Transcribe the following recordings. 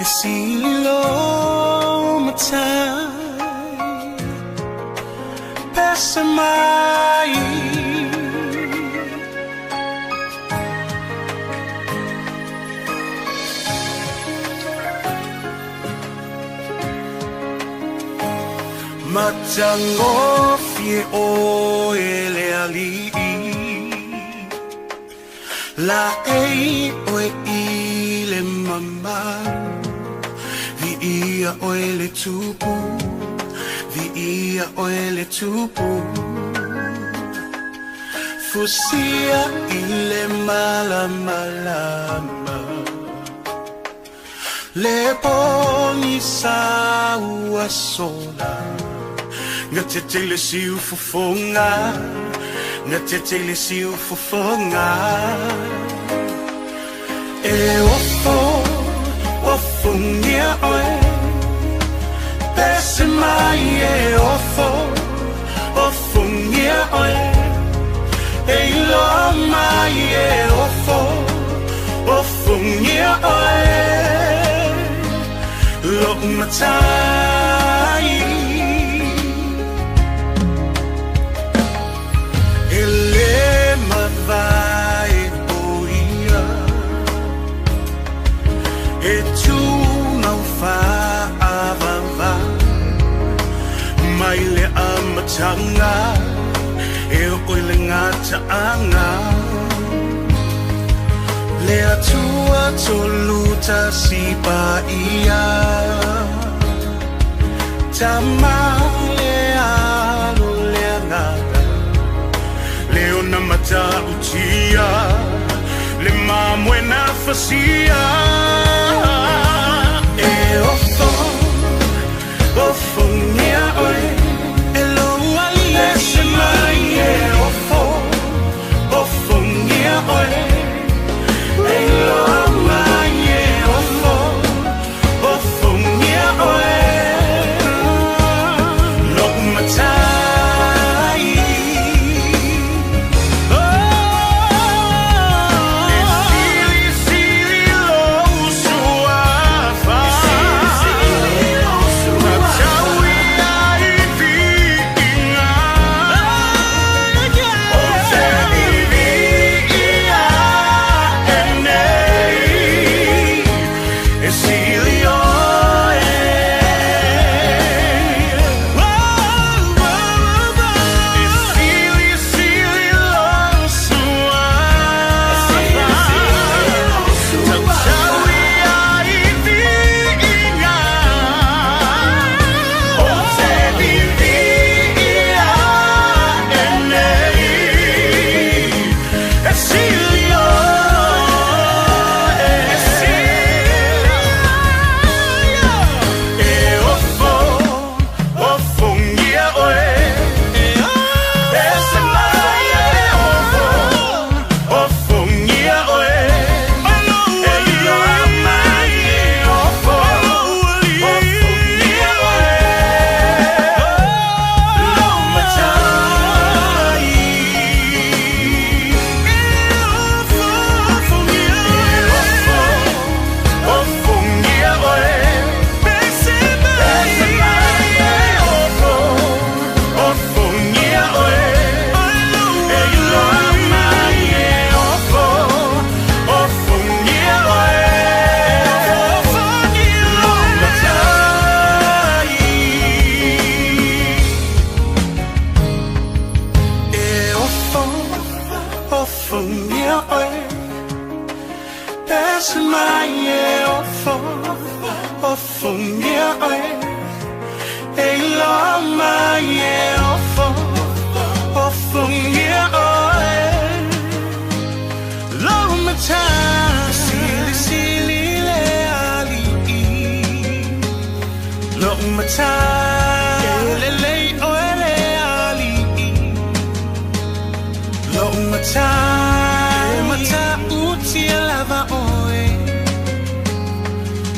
E sili lo matai Pese mai. Matagofie oe le alii Laei oe i le mamalu Viia oe le Tupu Viia oe le Tupu Fusia i le malamalama Le pogisa ua sola Gatete i le siufofoga Gatete i le siufofoga E ofo ofogia oe Pese mai e ofo ofogia oe E iloa mai e ofo ofogia oe Lo'u matai E lē mavae o ia E tumau faavavau Mai le amataga E oo i le gataaga Le Atua Tolu Tasi Paia Tama le Alo le Agaga Le ona matautia Le mamoe na fasia E ofo ofogia oe E lou alii Pese mai e ofo ofogia oe E iloa mai e ofo ofogia oe Lo'u matai E silisili lou suafa Tatauia i viiga Ou te viviia ae nei E sili oe E silisili lou suafa Tatauia i viiga Ou te viviia ae nei E sili oe E sili E ofo ofogia oe Pese mai e ofo ofogia oe E iloa mai e ofo ofogia oe Lou matai E ofo ofogia oe Pese mai e ofo ofogia oe E iloa mai e ofo ofogia oe Lou matai E ofo ofogia oe Pese mai e ofo ofogia oe E iloa mai e ofo ofogia oe Lou matai Silisili le alii Lou matai E lelei oe le alii Lou matai E matautia lava oe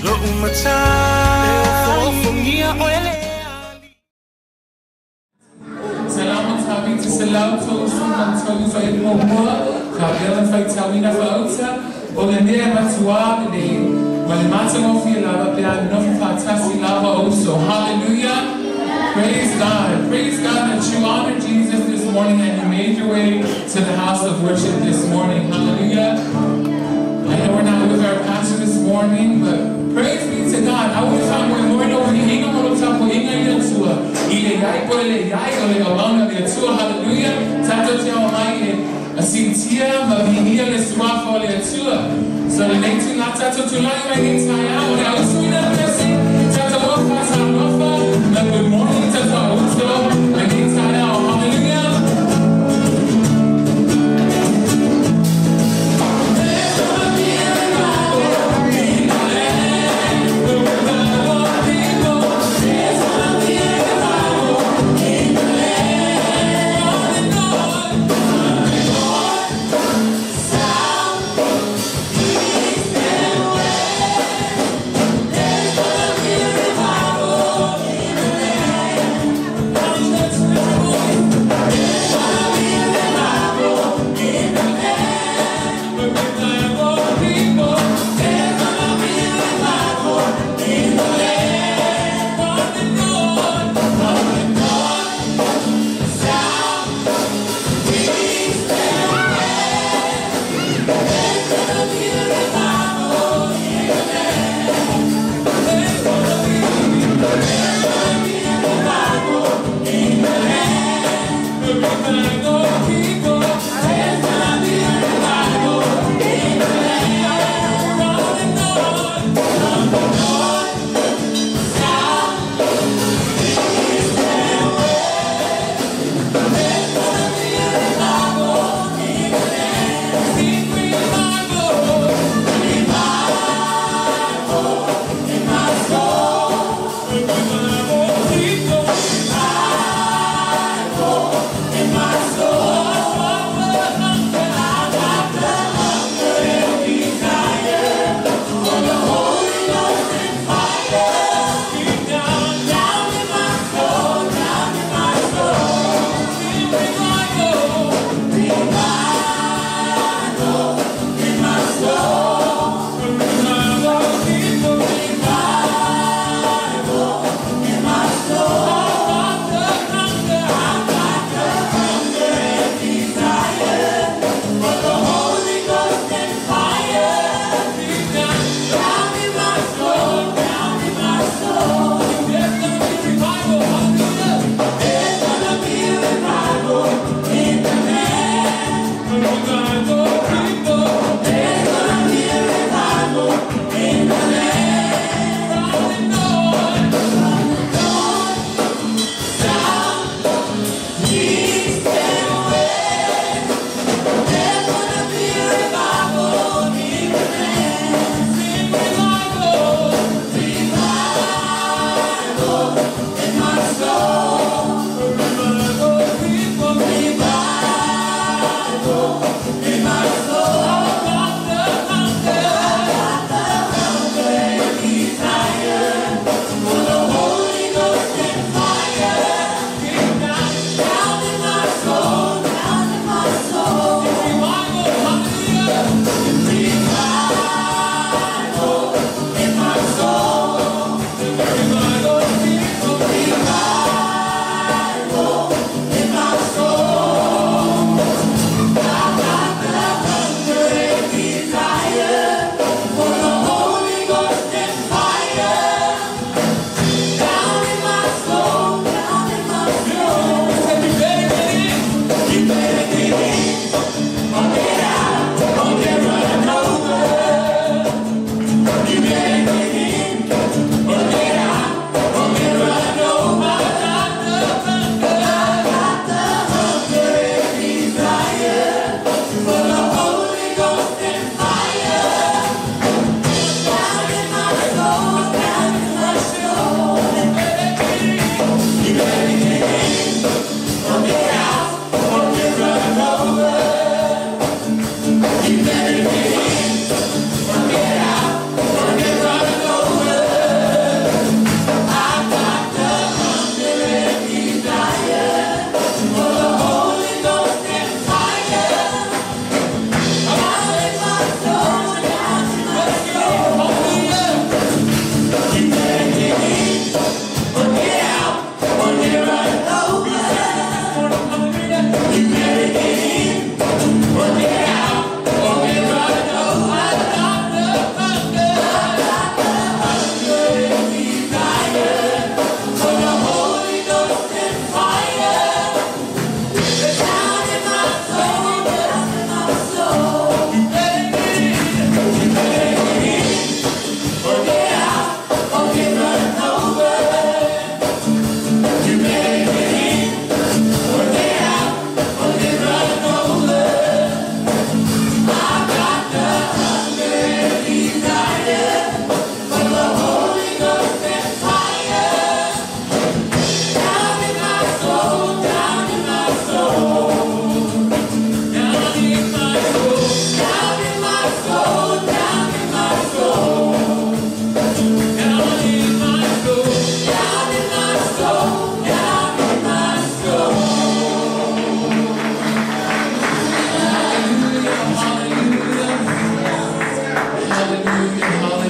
Lou matai E ofoofogia oe le alii 137 131 faitauina faauta o lenei e matuā lelei. Ma le matagofie lava pe a nonofo faatasi lava uso. Hallelujah! Praise God. Praise God that you honor Jesus this morning and you made your way to the house of worship this morning. Hallelujah. I know we're not with our pastor this morning, but praise be to God. I would find more more over the inga mo tapo inga i le Atua. I le iai po le iai o le auauna a le Atua. Hallelujah. Tatou te omai e siitia ma viigia le Suafa o le Atua. So lenei tulaga tatou tulai mai nei taeao o le ausuina blessing. Tatou ofa talofa. Ma good morning tatou auso lenei taeao. Hallelujah.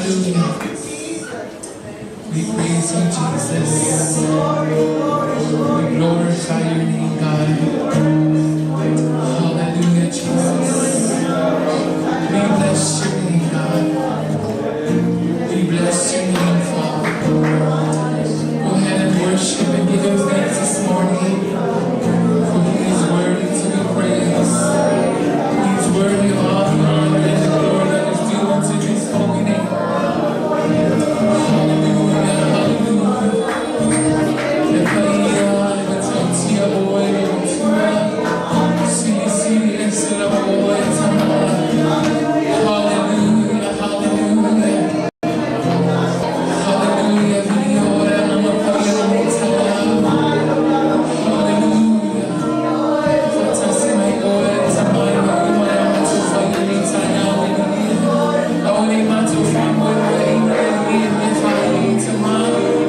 Hallelujah. We praise you, Jesus. We glorify your name, God. Hallelujah, Jesus. We bless your name, God. We bless your name, Father. Go ahead and worship and give him thanks this morning, for he is worthy to be praised. He is worthy of all the honor and the glory that is due unto his holy name. Hallelujah, hallelujah. E paia, e tautia oe, e tua. Sili, sili, e sila oe, tama. Hallelujah, hallelujah. Hallelujah, vili oe, ama paia, e tala. Hallelujah. Fatasi mai oe, tamai mai mai atu whai ni tai au e ni. Aole matu wha moe moe i na ni e whai i tama.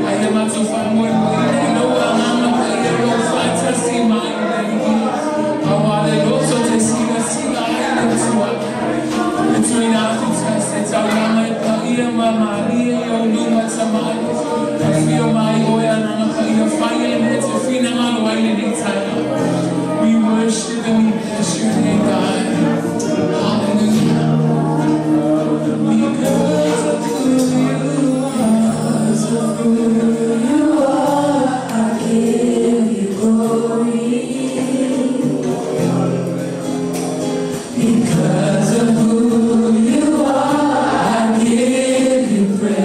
Ai e matu wha moe moe i no a ngama pai e ro fatasi mai nei. Awale roto te sila sila ai le tua. E tui nā ku tasi tau lama e paia ma maria i o luma tamai. A whio mai oe anana paia whai e me te whina ngalo ai le ni tai. We worship and we bless your name, God. Hallelujah. Because of who you are, of who you are, I give you glory. Because of who you are, I give you praise.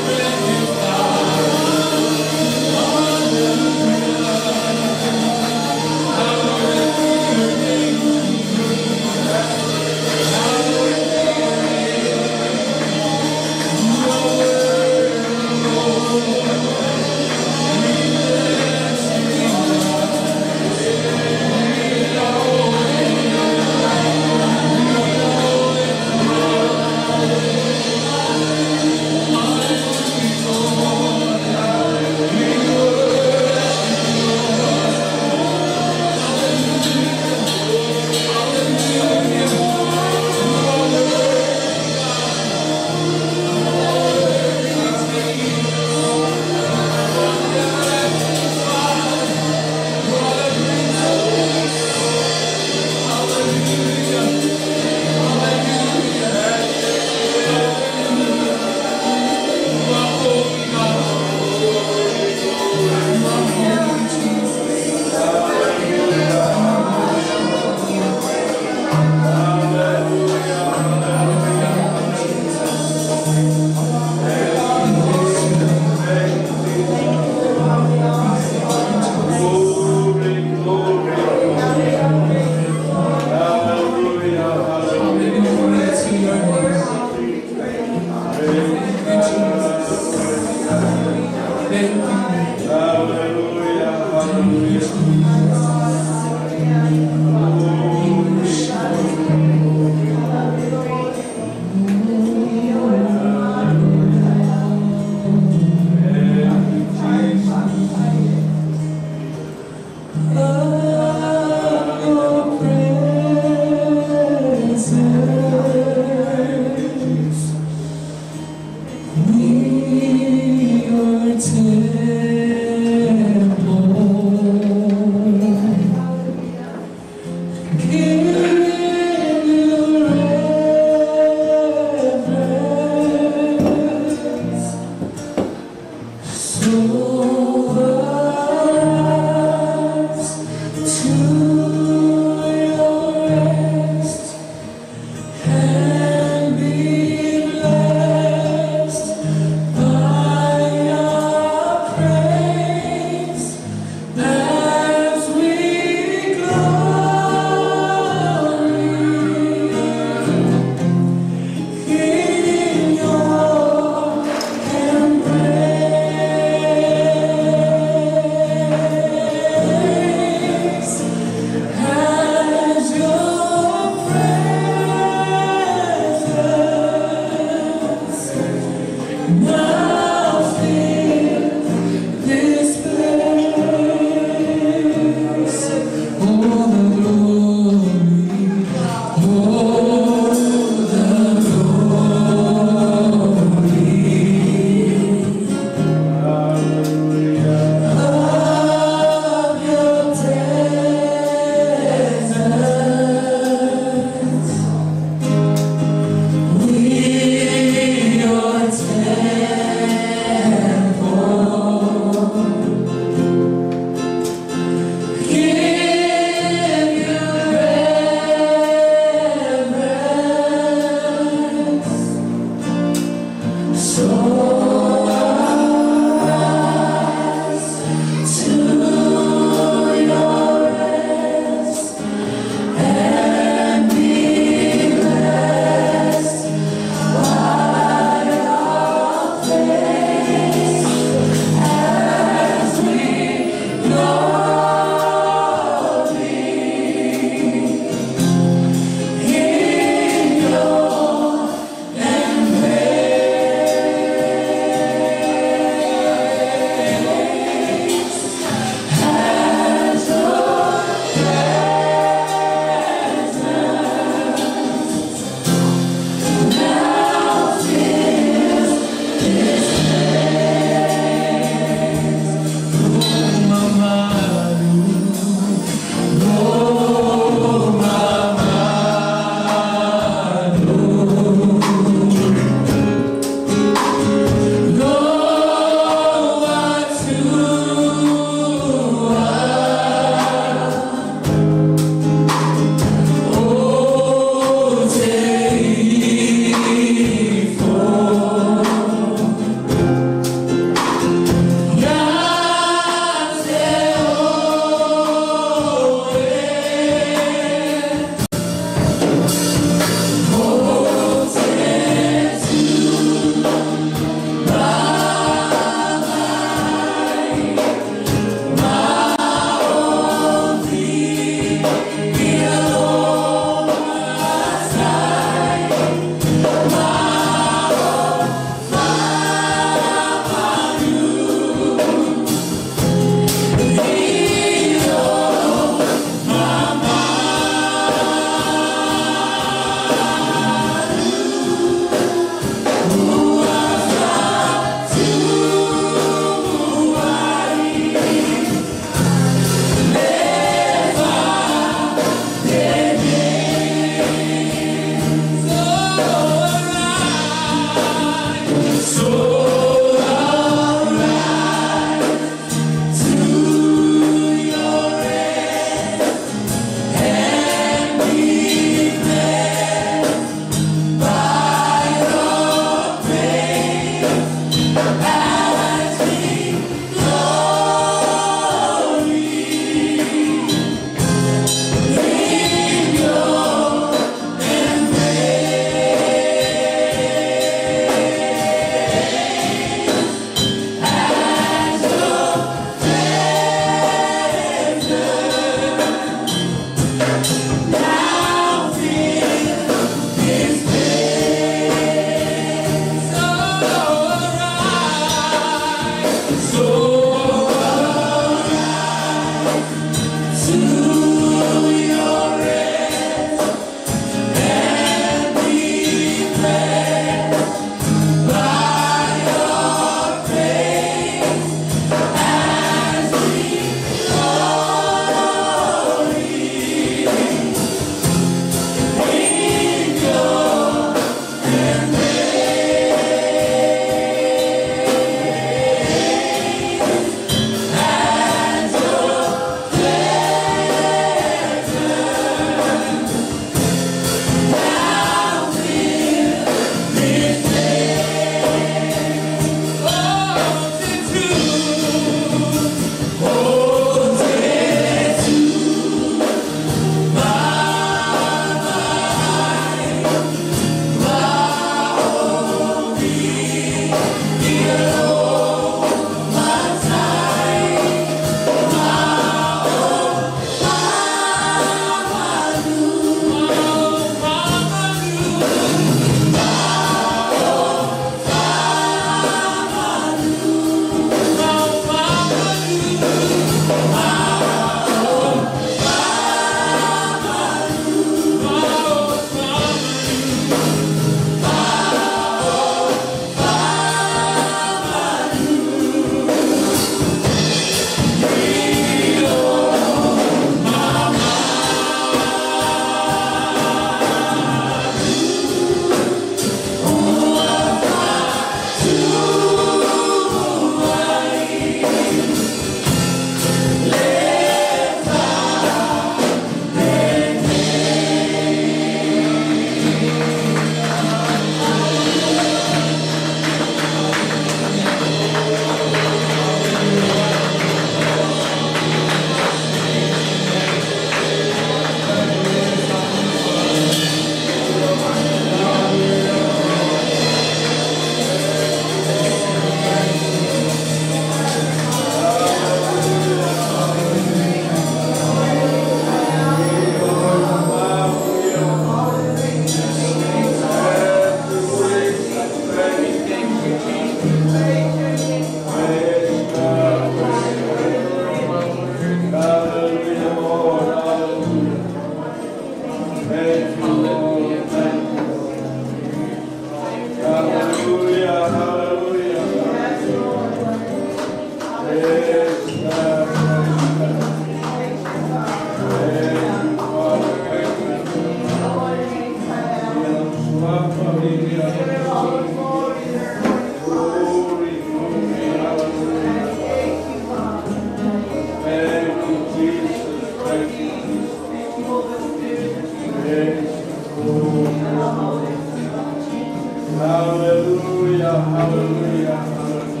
Hallelujah, hallelujah, hallelujah.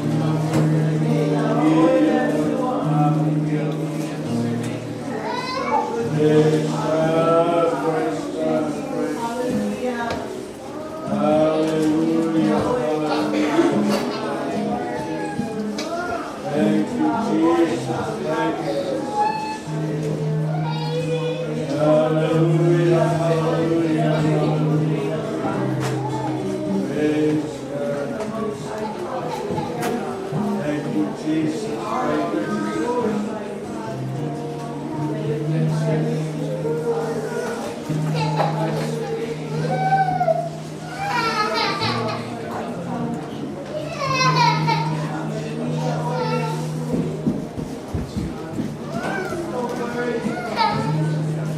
Praise God, praise God, praise God. Hallelujah, hallelujah. Thank you, Jesus. Thank you, Jesus. Hallelujah, hallelujah, hallelujah. Praise God. Thank you, Jesus. Thank you, Jesus.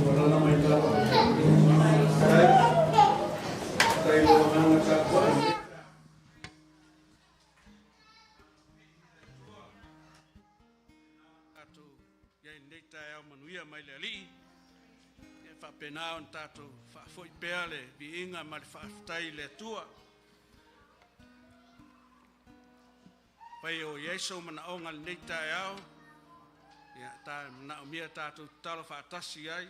Wala na may tao. Kahit tayo mga nagkakuan. Tatou i ai lenei taeao manuia mai le Alii, e faapena ona tatou faafoi pea le viiga ma le faafetai i le Atua. Pai o i ai sou manaoga i lenei taeao, ia ta manaomia tatou tatalo faatasi ai,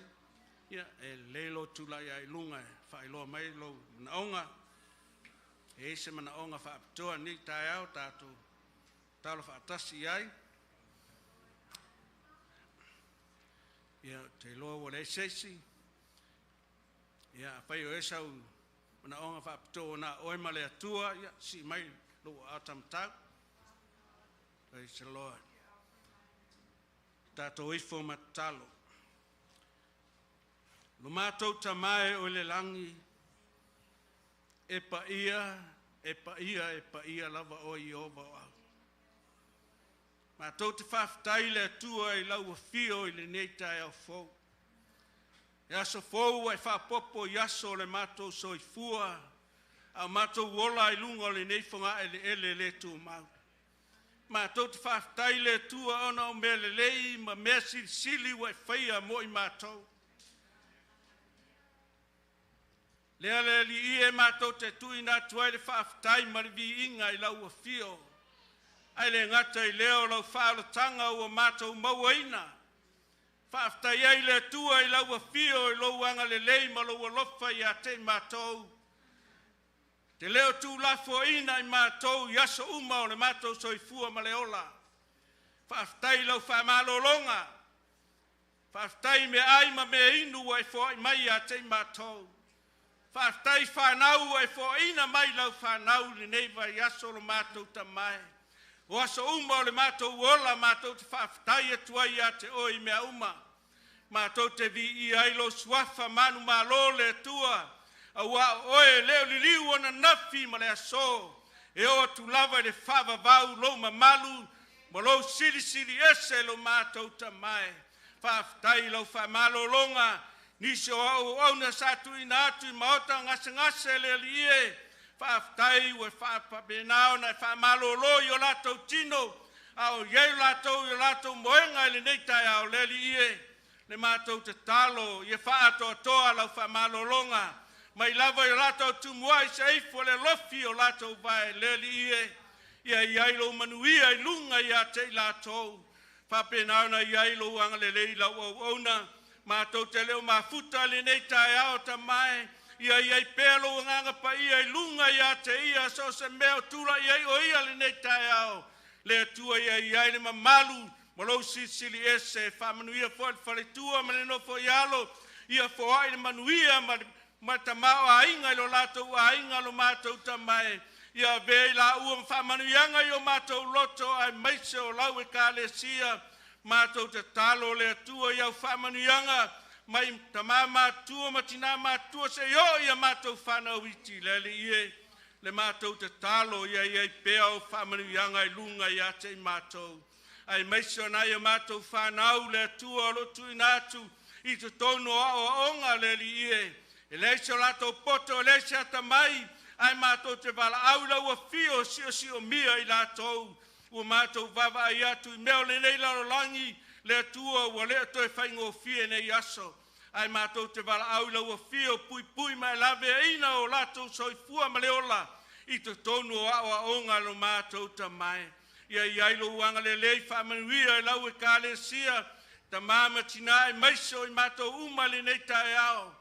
ia e lelei lou tulai ai i luga e faailoa mai lou manaoga. E i ai se manaoga faapitoa i lenei taeao tatou tatalo faatasi i ai. Ia, ou te iloa ua leai se isi. Ia, afai o i ai sau manaoga faapitoa ua na o oe ma le Atua, ia sii mai lou aao taumatau. Praise the Lord. Tatou ifo ma tatalo. Lo matou Tamā e oe i le lagi, e paia, e paia, e paia lava oe Ieova o au. Matou te faafetai i le Atua i lau afio i lenei taeao fou. E aso fou ua e faaopoopo i aso o le matou soifua, a o matou ola ai luga o lenei fogaeleele le tumau. Matou te faafetai i le Atua ona o mea lelei ma mea silisili ua e faia mo i matou. Lea le Alii e matou te tuuina atu ai le faafetai ma le viiga i lau afio. Ae le gata i lea o lau faaolataga ua matou mauaina. Faafetai ai le Atua i lau afio i lou agalelei ma lou alofa ia te i matou. Te le o tuulafoaiina i matou i aso uma o le matou soifua ma le ola. Faafetai i lau faamalologa. Faafetai i meaai ma meainu ua e foai mai ia te i matou. Faafetai i fanau ua e foaina mai lau fanau i lenei vaiaso o lo matou Tamā e. O aso uma o le matou ola matou te faafetai atu ai ia te oe i mea uma. Matou te viia ai lou suafa manumalo le Atua, auā o oe e le o liliu ananafi ma le aso, e oo atu lava i le faavavau lou mamalu ma lou silisili ese lo matou Tamā e. Faafetai i lau faamalologa, nisi o au auauna sa tuuina atu i maota gasegase le Alii e, faafetai ua faapena ona e faamalolo i o latou tino, a o i ai latou i o latou moega i lenei taeao. Le Alii e, le matou tatalo ia faaatoatoa lau faamalologa mai lava i o latou tumuai seia ifo le alofi o latou vae. Le Alii e, ia i ai lou manuia i luga ia te i latou, faapena ona i ai lou agalelei i lau auauna. Matou te le o mafuta i lenei taeao Tamā e, ia i ai pea lou agaga paia i luga ia te ia, so o se mea o tulai ai o ia lenei taeao. Le Atua ia i ai le mamalu ma lou silisili ese, faamanuia foi le faletua ma le nofo i alo, ia foai le manuia ma le ma tamaoaiga i lo latou aiga lo matou Tamā e, ia avea i laua ma faamanuiaga i o matou loto aemaise o lau Ekalesia. Matou tatalo le Atua i au faamanuiaga mai tama matua ma tina matua seia oo ia matou fanau iti. Le Alii e, le matou tatalo ia i ai pea o faamanuiaga i luga ia te i matou, aemaise o nai a matou fanau le Atua o lo o tuuina atu i totonu o aoaoga. Le Alii e, e leai so latou poto e leai se atamai, ae matou te valaau i lau afio siosiomia i latou. Ua matou vaavaai atu i mea o lenei lalolagi le Atua ua le o toe faigofie nei aso. Ae matou te valaau i lau afio puipui ma e laveaina o latou soifua ma le ola i totonu o aoaoga a lo matou Tama e. Ia i ai lou agalelei faamanuia i lau Ekalesia, tama ma tina aemaise o i matou uma i lenei taeao.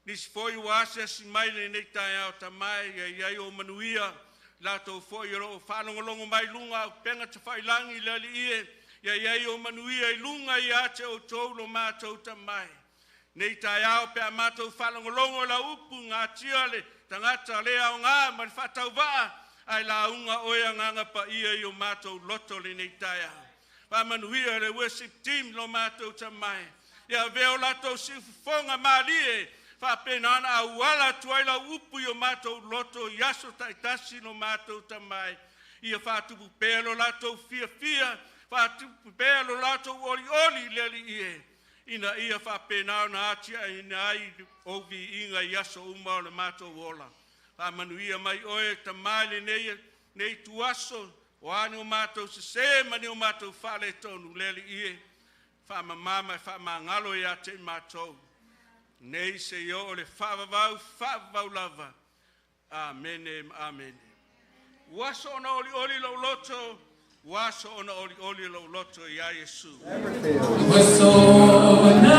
Nisi foi ua asiasi mai i lenei taeao, Tama e, ia i ai ou manuia, latou foi o lo o faalogologo mai i luga o upega tafailagi le Alii e, ia i ai ou manuia i luga ia te outou lo matou Tama e. Nei taeao pe a matou faalogologo i lau upu, gatia le tagata le aoga ma le faatauvaa, ae lauga oe Agaga Paia i o matou loto lenei taeao. Faamanuia le worship team lo matou Tama e, ia avea o latou siufofoga malie faapena ona auala atu ai lau upu i o matou loto i aso taitasi lo matou Tama e. Ia faatupu pea lo latou fiafia, faatupu pea lo latou olioli i le Alii e, ina ia faapena ona atiaeina ai ou viiga i aso uma o le matou ola. Faamanuia mai oe Tama i lenei nei ituaso, o a ni o matou sese ma ni o matou faaletonu, le Alii e, faamama ma e faamagalo ia te i matou, nei seia oo i le faavavau, faavavau lava. Amene ma amene. Ua aso ona olioli lou loto, ua aso ona olioli lou loto ia Iesu. Ua soona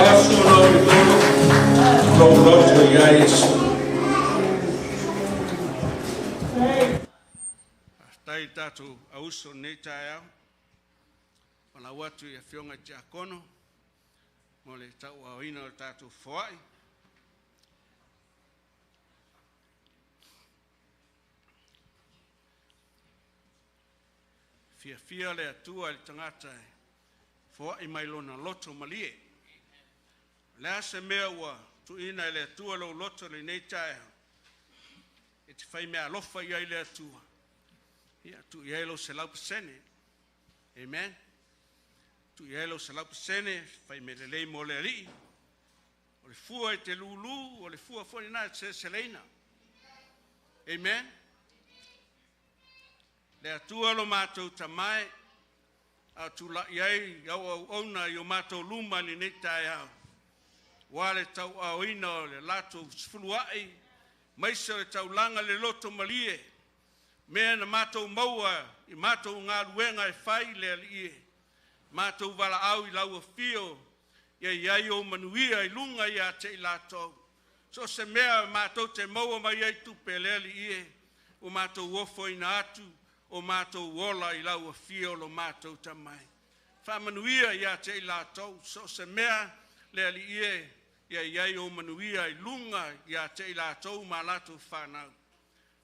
Aso ona olioli lou loto ia Iesu. Faafetai i tatou auso i lenei taeao. Falau atu i afioga i tiakono mo le tauaaoina o le tatou foai. Fiafia le Atua i le tagata e foai mai lona loto malie. O le a se mea ua tuuina e le Atua lou loto i lenei taeao, e te fai mea alofa i ai le Atua, ia tuu i ai lou 100%. Amen. Tuu i ai lou 100%, fai mea lelei mo le Alii. O le fua e te lulu, o le fua foi lena e te seleseleina. Amen. Le Atua lo matou Tama e, A o tula'i ai au auauna i o matou luma i lenei taeao, ua le tauaaoina o le latou sefuluai aemaise o le taulaga i le loto malie, mea na matou maua i matou galuega e fai le Alii e, matou valaau i lau afio ia i ai ou manuia i luga ia te i latou. So o se mea matou te maua mai ai tupe, le Alii e, ua matou ofoina atu o matou ola i lau afio lo matou Tamai. Faamanuia ia te i latou, so o se mea le Alii e, ia i ai ou manuia i luga ia te i latou ma latou fanau.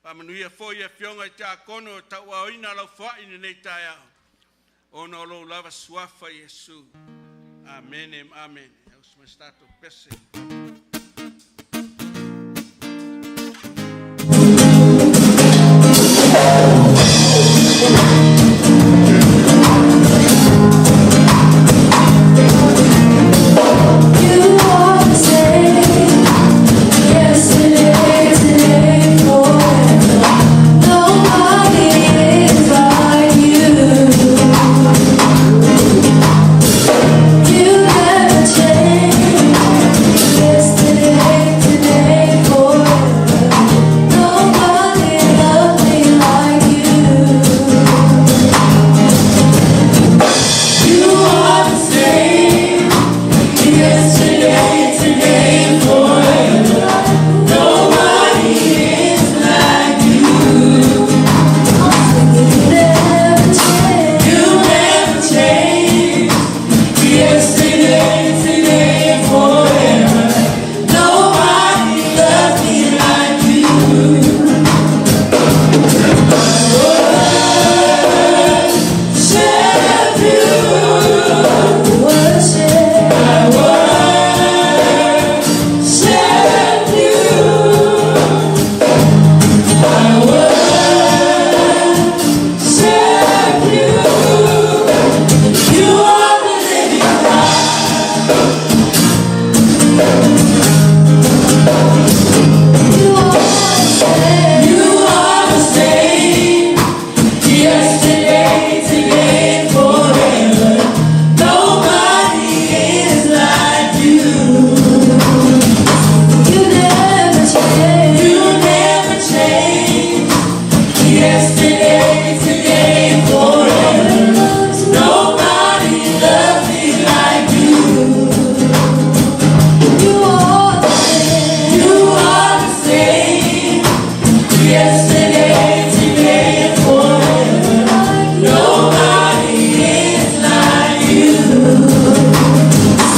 Faamanuia foi i afioga i tiakono o tauaaoina lau foai i lenei taeao, ona o lou lava suafa Iesu. Amene ma amene. Uso mai tatou pese. You are the same yesterday, today, forever. Nobody is like you. You never change. Yesterday, today, forever. Nobody loves me like you. You are the same. Yesterday, today, forever. Nobody is like you. You never change. You never change. Yesterday, today, forever. Nobody loves me like you. Worship you. Worship. I worship you. I worship you. You are the living God. You are the same. You are the same. Yesterday, today, forever. Nobody is like you. You never change. You never change. Yesterday, today, forever. Nobody loves me like you. You are the same. You are the same. Yesterday, today, forever. Nobody is like you.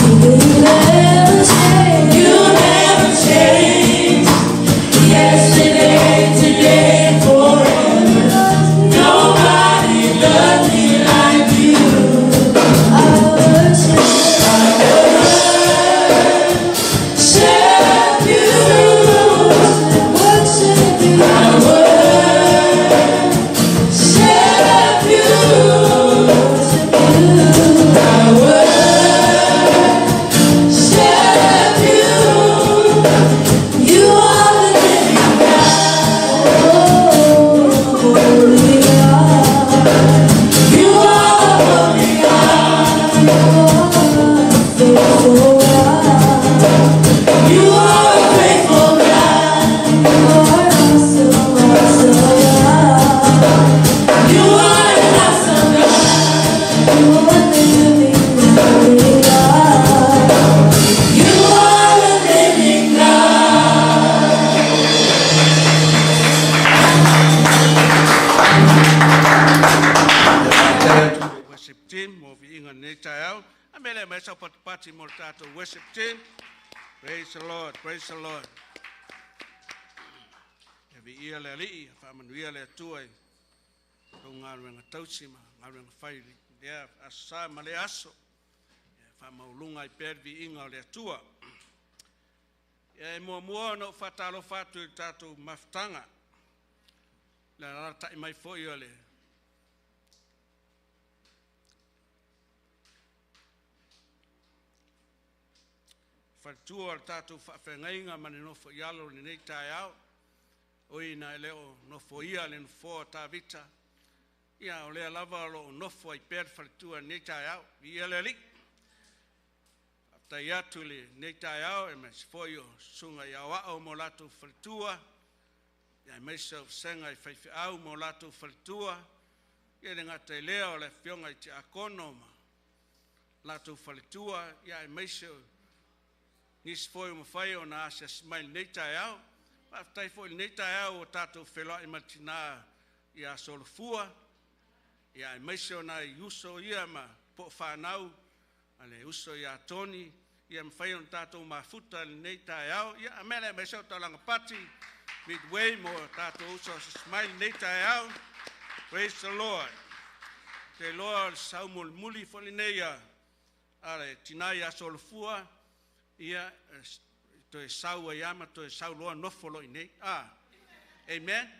You never change. You never change. Yesterday, today, forever. Nobody loves me like you. I worship. I worship you. Worship you. I worship you. I worship you. You are the living God. Holy God. You are the holy God. You are faithful God. You are a faithful God. You are awesome, awesome God. You are an awesome God. You are the living, living God. You are the living God. Worship team mo viiga lenei taeao. A mea lea mai sau patupati mo le tatou worship team. Praise the Lord, praise the Lord. E viia le Alii, faamanuia le Atua i tou galuega tausi ma galuega fai lea aso sa ma le aso. E faamaualuga ai pea le viiga o le Atua. Ia e muamua ona ou faatalofa atu i le tatou mafutaga, le alaalatai mai foi o le faletua o le tatou faafeagaiga ma le nofo i alo i lenei taeao. O i na e le o nofoia le nofoa o Tavita, Ia o lea lava o loo nofo ai pea le faletua i lenei taeao. Viia le Alii. Faafetai atu i lenei taeao aemaise foi o susuga i Aoao ma o latou faletua, aemaise o vasega i faifeau ma o latou faletua. E le gata i lea o le afioga i Tiakono ma latou faletua, aemaise o nisi foi ua mafai ona asiasi mai i lenei taeao. Faafetai foi i lenei taeao ua tatou feiloai ma le tina ia Solofua, aemaise o nai uso ia ma po'ofanau a le uso ia Toni, ia mafai ona tatou mafuta i lenei taeao. Ia, a o le mea lea, aumai sau taulaga pati Midway mo tatou uso asiasi mai i lenei taeao. Praise the Lord. Ou te iloa o le sau mulimuli foi lenei a le tina ia Solofua, ia toe sau ai lava ma toe sau loa nofo loa i inei. Amen.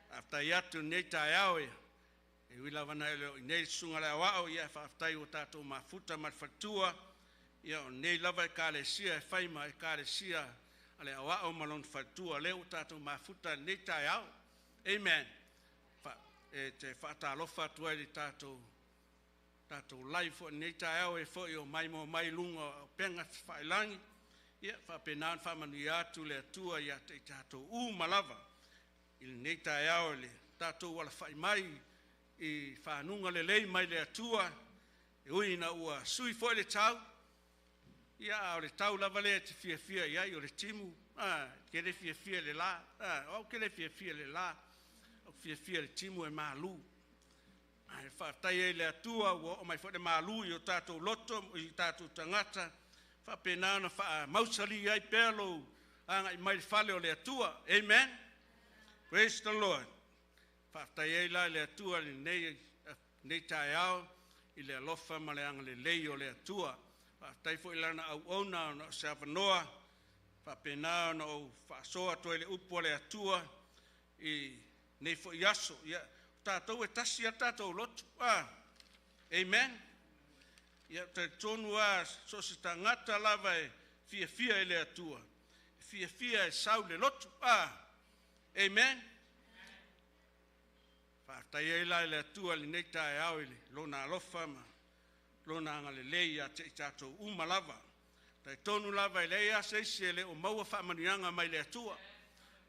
Faafetai atu i lenei taeao e ui lava ina e le o i inei le susuga i le Aoao, ia faafetai ua tatou mafuta ma le faletua. Ia o lenei lava Ekalesia e fai ma Ekalesia a le Aoao ma lona faletua, lea ua tatou mafuta i lenei taeao. Amen. E te faatalofa atu ai i le tatou live foi i lenei taeao, e foi o maimoa mai luga o upega tafailagi. Ia faapena ona faamanuia atu le Atua ia te i tatou uma lava i lenei taeao i le tatou alafai mai i faguga lelei mai le Atua. E ui ina ua sui foi le tau, ia a o le tau lava lea e te fiafia i ai o le timu, e te le fiafia i le la, o au ou te le fiafia i le la, ou te fiafia i le timu e malu. Ae faafetai ai i le Atua ua oo mai foi le malu i o tatou loto i tatou tagata, faapena ona faamausali ai pea lou agai mai i le fale o le Atua. Amen. Praise the Lord. Faafetai ai la i le Atua i lenei taeao i le alofa ma le agalelei o le Atua. Faafetai foi i lana auauna ona o se avanoa faapena ona ou faasoa atu ai le upu a le Atua i lenei foi aso. Ia, o tatou e tasi lava le tatou lotu. Amen. Ia talitonu lava so o se tagata lava e fiafia i le Atua, e fiafia e sau i le lotu. Amen. Faafetai ai la i le Atua i lenei taeao i lona alofa ma lona agalelei ia te i tatou uma lava. Talitonu lava e leai lava se isi e le o maua faamanuiaga mai le Atua,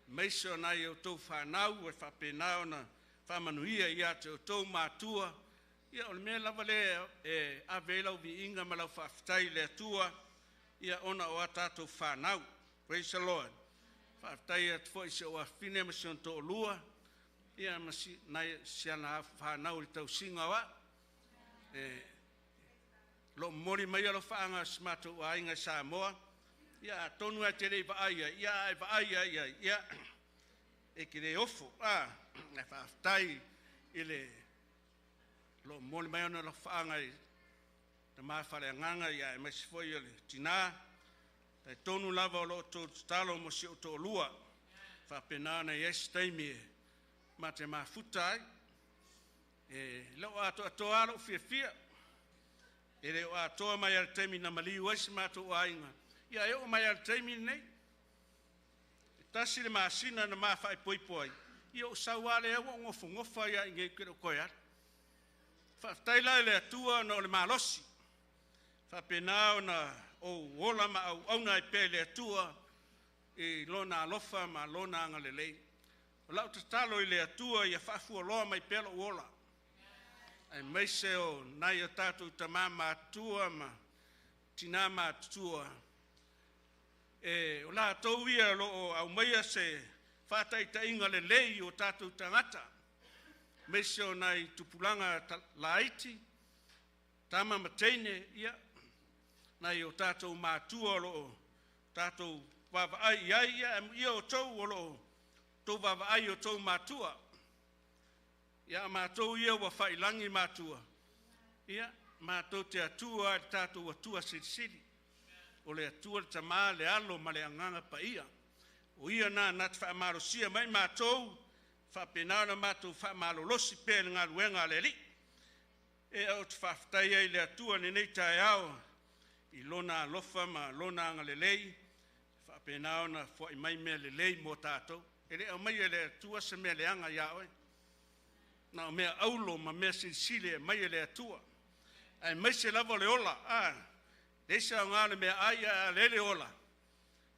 aemaise o nai a outou fanau e faapena ona faamanuia ia te outou matua. Ia o le mea lava lea e ave ai lau viiga ma lau faafetai i le Atua, ia ona o a tatou fanau. Praise the Lord. Faafetai atu foi i si ou afafine ma si ona toalua, ia ma si nai si ana fanau i le tausiga o au. E lo momoli mai alofaaga o si matou aiga i Samoa. Ia atonu e te le i vaai ai, ia ae vaai ai ai, ia e te le ofo. Ae faafetai i le lo momoli mai ona alofaaga i tama faaleagaga, ia aemaise foi o le tina. Talitonu lava o lo o outou tatalo mo si ou toalua, faapena ona i ai se taimi e mate mafuta ai. E le o atoatoa lou fiafia, e le o atoa mai lava i le taimi na maliu ai si matou aiga, ia e oo mai lava i le taimi lenei. E 1 le masina na ma faaipoipo ai, ia ou sau lava lea ua ou nofonofo ai lava i inei ou te le o toe alu. Faafetai la i le Atua ona o le malosi, faapena ona ou ola ma auauna ai pea i le Atua i lona alofa ma lona agalelei. O lau tatalo i le Atua ia faafualoa mai pea lou ola, aemaise o nai o tatou tama matutua ma tina matutua, e o latou ia o lo o aumaia se faataitaiga lelei o tatou tagata, aemaise o nai tupulaga laiti, tama ma teine, ia nai o tatou matua o lo o tatou vaavaai i ai, ia amuia outou o lo o outou vaavaai i outou matua. Ia a matou ia ua faiilagi matua, ia matou te atua i le tatou Atua Silisili. O le Atua le Tama, le Alo ma le Agaga Paia. O ia na te faamalosia mai matou, faapena ona matou faamalolosi pea i le galuega a le Alii. E ou te faafetai ai i le Atua i lenei taeao i lona alofa ma lona agalelei, faapena ona foai mai mea lelei mo tatou. E le aumaia e le Atua se mea leaga ia oe. Na o mea aulo ma mea silisili e mai e le Atua. Aemaise lava o le ola, a, leai se aoga o le meaai ae a leai le ola,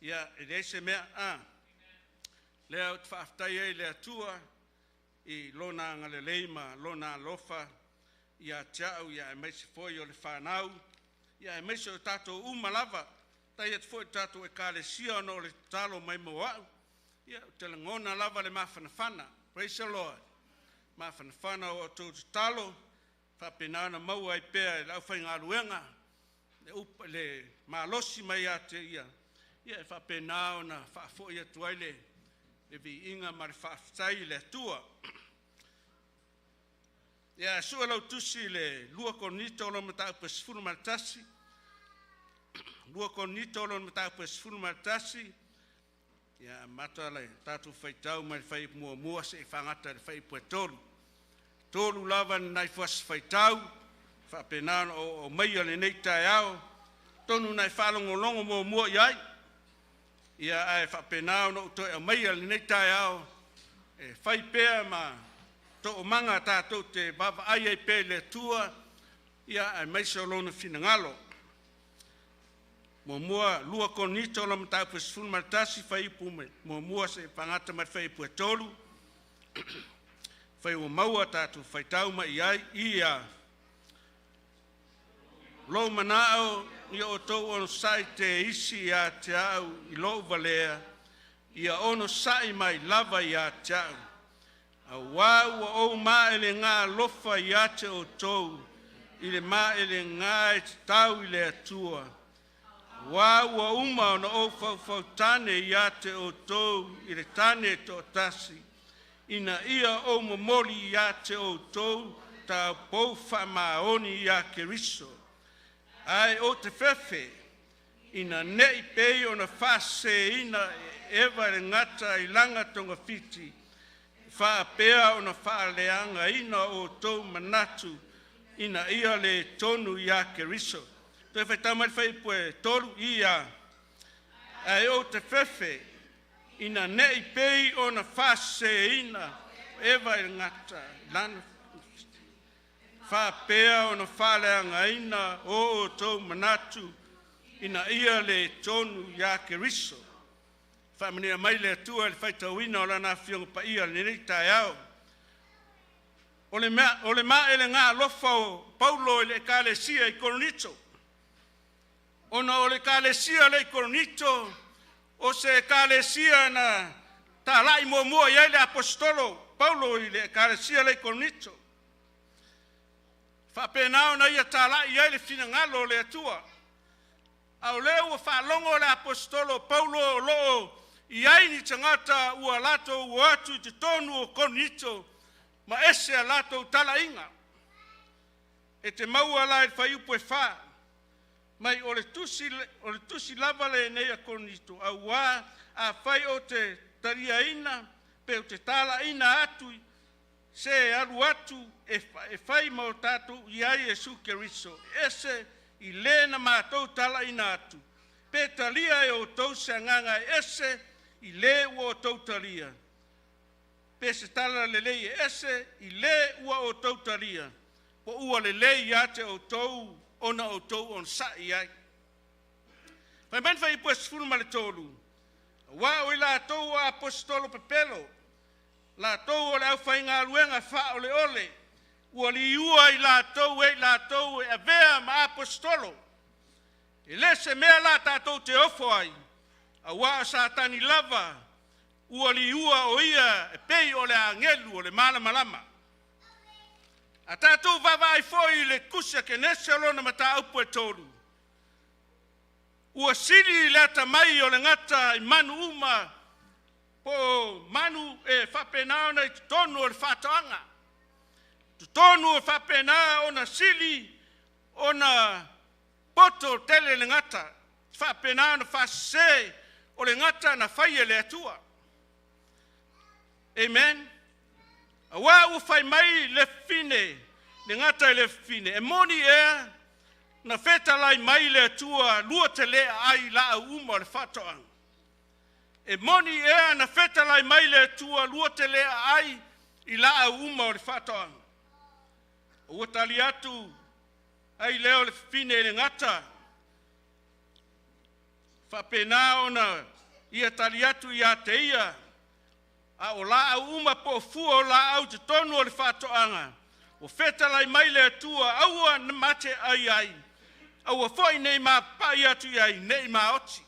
ia e leai se mea, a. Lea ou te faafetai ai i le Atua i Lona agalelei ma Lona alofa ia te au, ia aemaise foi o le fanau, ia aemaise o tatou uma lava. Faafetai atu foi i le tatou Ekalesia ona o le tatalo mai mo au. Ia ou te lagona lava le mafanafana. Praise the Lord. Mafanafana o outou tatalo faapena ona maua ai pea e le aufaigaluega le upa, le malosi mai ia te ia, ia e faapena ona faafoi atu ai le viiga ma le faafetai i le Atua. Ia sue lau tusi i le 2 Korinito lona mataupu e 11, 2 Korinito lona mataupu e 11, ia amata le tatou faitau mai le fuaiupu muamua seia fagata i le fuaiupu e 3. Tolu lava ni nai fuasi faitau faapena ona ou aumaia lenei taeao, tonu na e faalogologo muamua i ai, ia ae faapena ona ou toe aumaia lenei taeao e fai pea ma toomaga tatou te vaavaai ai pea i le Atua, ia aemaise o Lona finagalo. Muamua, 2 Korinito lona mataupu e 11, fuaiupu muamua seia fagata mai le fuaiupu e 3. Fai ua maua tatou faitau mai ai ia. Lou manao ia outou onosai te isi ia te au i lou valea, ia onosai mai lava ia te au. Auā ua ou maelega alofa ia te outou i le maelega e tatau i le Atua. Auā ua uma ona ou faufautane ia te outou i le tane e toatasi, ina ia ou momoli ia te outou taupou faamaoni ia Keriso. Ae ou te fefe, ina ne i pei ona faaseseina e Eva le gata i lana togafiti, faapea ona faaleagaina outou manatu ina ia le tonu ia Keriso. Toe faitau mai le fuaiupu e 3 ia. Ae ou te fefe, ina ne i pei ona faaseseina Eva i le gata i lana faapea ona faaleagaina o outou manatu ina ia le tonu ia Keriso. Faamanuia mai le Atua i le faitauina o Lana Afioga Paia i lenei taeao. O le maelega alofa o Paulo i le Ekalesia i Korinito, ona o le Ekalesia lea i Korinito, o se Ekalesia na talai muamua i ai le Aposetolo Paulo i le Ekalesia lea i Korinito. Faapena ona ia talai ai le finagalo o le Atua. A o lea ua faalogo le Aposetolo Paulo o lo o i ai ni tagata ua latou o atu i totonu o Korinito ma ese a latou talaiga. E te maua la i le fuaiupu e 4 mai o le tusi lava lenei a Korinito, auā afai ou te taliaina pe ou te talaina atu se e alu atu e fai ma o tatou i ai Iesu Keriso, ese i le na matou talaina atu, pe talia e outou se agaga e ese i le ua outou talia, pe se tala lelei e ese i le ua outou talia, po ua lelei ia te outou ona outou onosai ai. Fai mai le fuaiupu e 13, aua o i latou o aposetolo pepelo, latou o le aufaigaluega faaoleole, ua liua i latou e i latou e avea ma aposetolo. E le se mea la tatou te ofo ai, auā o Satani lava ua liua o ia e pei o le agelu o le malamalama. A tatou vaavaai foi i le tusi a Kenese o lona mataupu e 3, ua sili le atamai o le gata i manu uma po o manu e faapena ona i totonu o le faatoaga, totonu e faapena ona sili ona poto tele le gata, faapena ona faasese o le gata na fai e le Atua. Amen. Auā ua fai mai le fafine, le gata i le fafine, e moni ea na fetalai mai le Atua lua te le aai i laau uma o le faatoaga? E moni ea na fetalai mai le Atua lua te le aai i laau uma o le faatoaga. Ua tali atu ai lea o le fafine i le gata, faapena ona ia tali atu ia te ia, a o laau uma po o fua o laau i totonu o le faatoaga, ua fetalai mai le Atua, aua ma te ai ai, aua foi nei mapapai atu i ai, ne i maoti.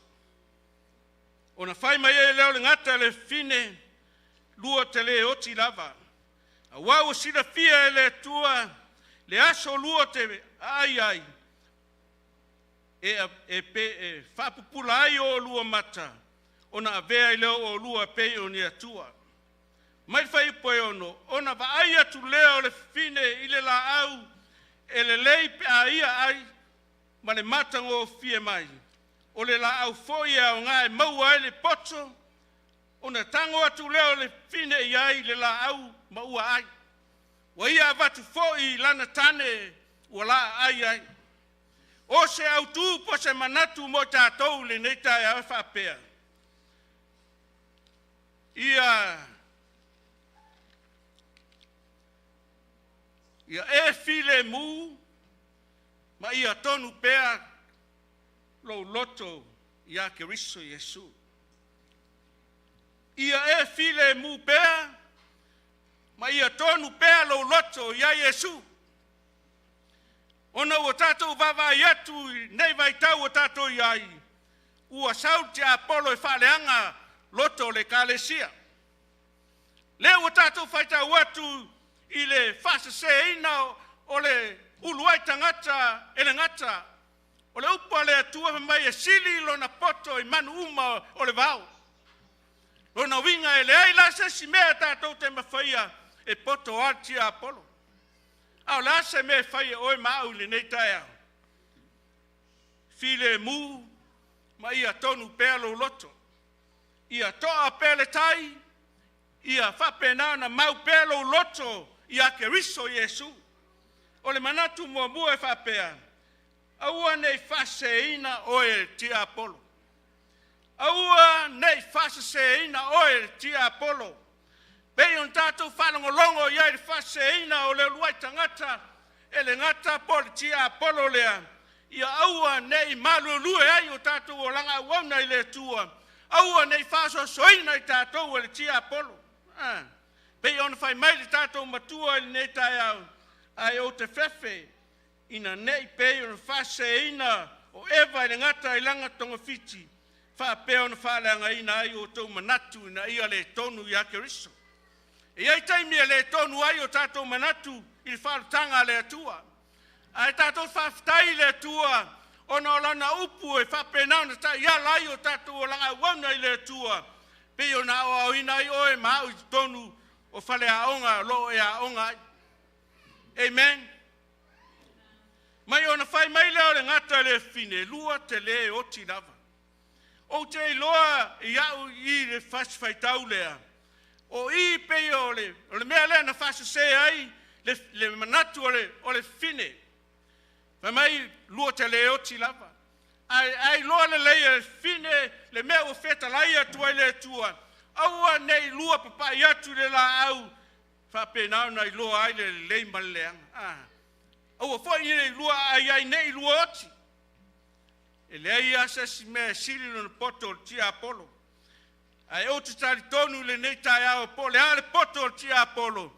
Ona fai mai ai lea o le gata i le fafine, lua te le oti lava. Aua ua silafia e le Atua le aso lua te aai ai, e, e, e faapupula ai o oulua mata, ona avea ai lea o oulua e pei o ni Atua. Mai le fuaiupu e 6, ona vaai atu lea o le fafine i le laau e lelei pe a ia ai ma le matagofie mai, o le laau foi e aoga e maua ai le poto, ona tago atu lea o le fafine i ai i le laau ma ua ai. Ua ia avatu foi i lana tane ua laai ai. O se autu po o se manatu mo i tatou i lenei taeao e faapea, ia e filemu ma ia tonu pea lou loto ia Keriso Iesu. Ia e filemu pea ma ia tonu pea lou loto ia Iesu. Ona ua tatou vaavaai atu i nei vaitau ua tatou i ai, ua sau le tiapolo e faaleaga loto o le ekalesia. Lea ua tatou faitau atu i le faaseseina o le uluai tagata e le gata, o le upu a le Atua fai mai e sili lona poto i manu uma o le vao. Lona uiga e leai la se isi mea tatou te mafaia e poto ai le tiapolo. A o le a se mea e fai e oe ma au i lenei taeao? Filemu ma ia tonu pea lou loto. Ia toa pea le tai, ia faapena ona mau pea lou loto ia Keriso Iesu. O le manatu muamua e faapea, aua ne i faaseseina oe e le tiapolo. Aua ne i faaseseina oe e le tiapolo. Pei ona tatou faalogologo i ai i le faaseseina o le uluai tagata e le gata po o le tiapolo lea, ia aua ne i maluelue ai o tatou olaga auauna i le Atua, aua ne i faasoasoaina i tatou e le tiapolo. Pei ona fai mai le tatou Matua i lenei taeao, ae ou te fefe ina ne i pei ona faaseseina o Eva i le gata i lana togafiti, faapea ona faaleagaina ai o outou manatu ina ia le tonu ia Keriso. E i ai taimi e le tonu ai o tatou manatu i le faaolataga a le Atua. Ae tatou faafetai i le Atua ona o lana upu e faapena ona taiala ai o tatou olaga auauna i le Atua, pei ona aoaoina ai oe ma au i totonu o faleaoga o lo o e aoga ai. Amen. Mai ona fai mai lea o le gata i le fafine, lua te le oti lava. Ou te iloa i au i le fasi faitau lea, o i pei o le mea lea na faasese ai le manatu o le fafine. Fai mai lua te le oti lava. Ae iloa lelei e le fafine le mea ua fetalai atu ai le Atua, aua ne i lua papai atu i le laau, faapena ona iloa ai le lelei ma le leaga. Aua foi ne i lua aai ai ne i lua oti. E leai lava se isi mea e sili lona poto o le tiapolo. Ae ou te talitonu i lenei taeao po o le a le poto o le tiapolo,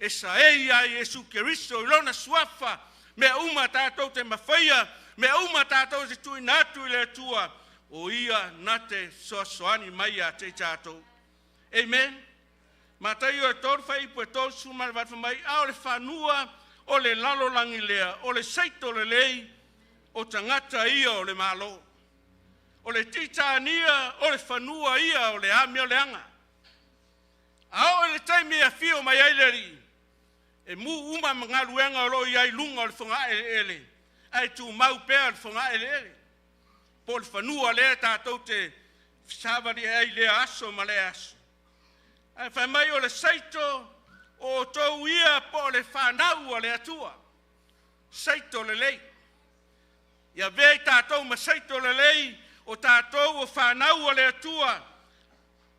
e saei ai Iesu Keriso i lona suafa, mea uma tatou te mafaia, mea uma tatou te tuuina atu i le Atua, o ia na te fesoasoani mai ia te i tatou. Amen. Mataio e 3 fuaiupu e 38 fai mai, a o le fanua o le lalolagi lea, o le seito lelei o tagata ia o le Malo. O le titania o le fanua ia o le amioleaga. A oo i le taimi e afio mai ai le Alii, e mu uma ma galuega o lo o i ai luga o le fogaeleele, ae tumau pea le fogaeleele, po o le fanua lea tatou te savali ai i lea aso ma lea aso. Ae fai mai o le seito o outou ia po o le fanau a le Atua, seito lelei. Ia avea i tatou ma seito lelei o tatou o fanau a le Atua.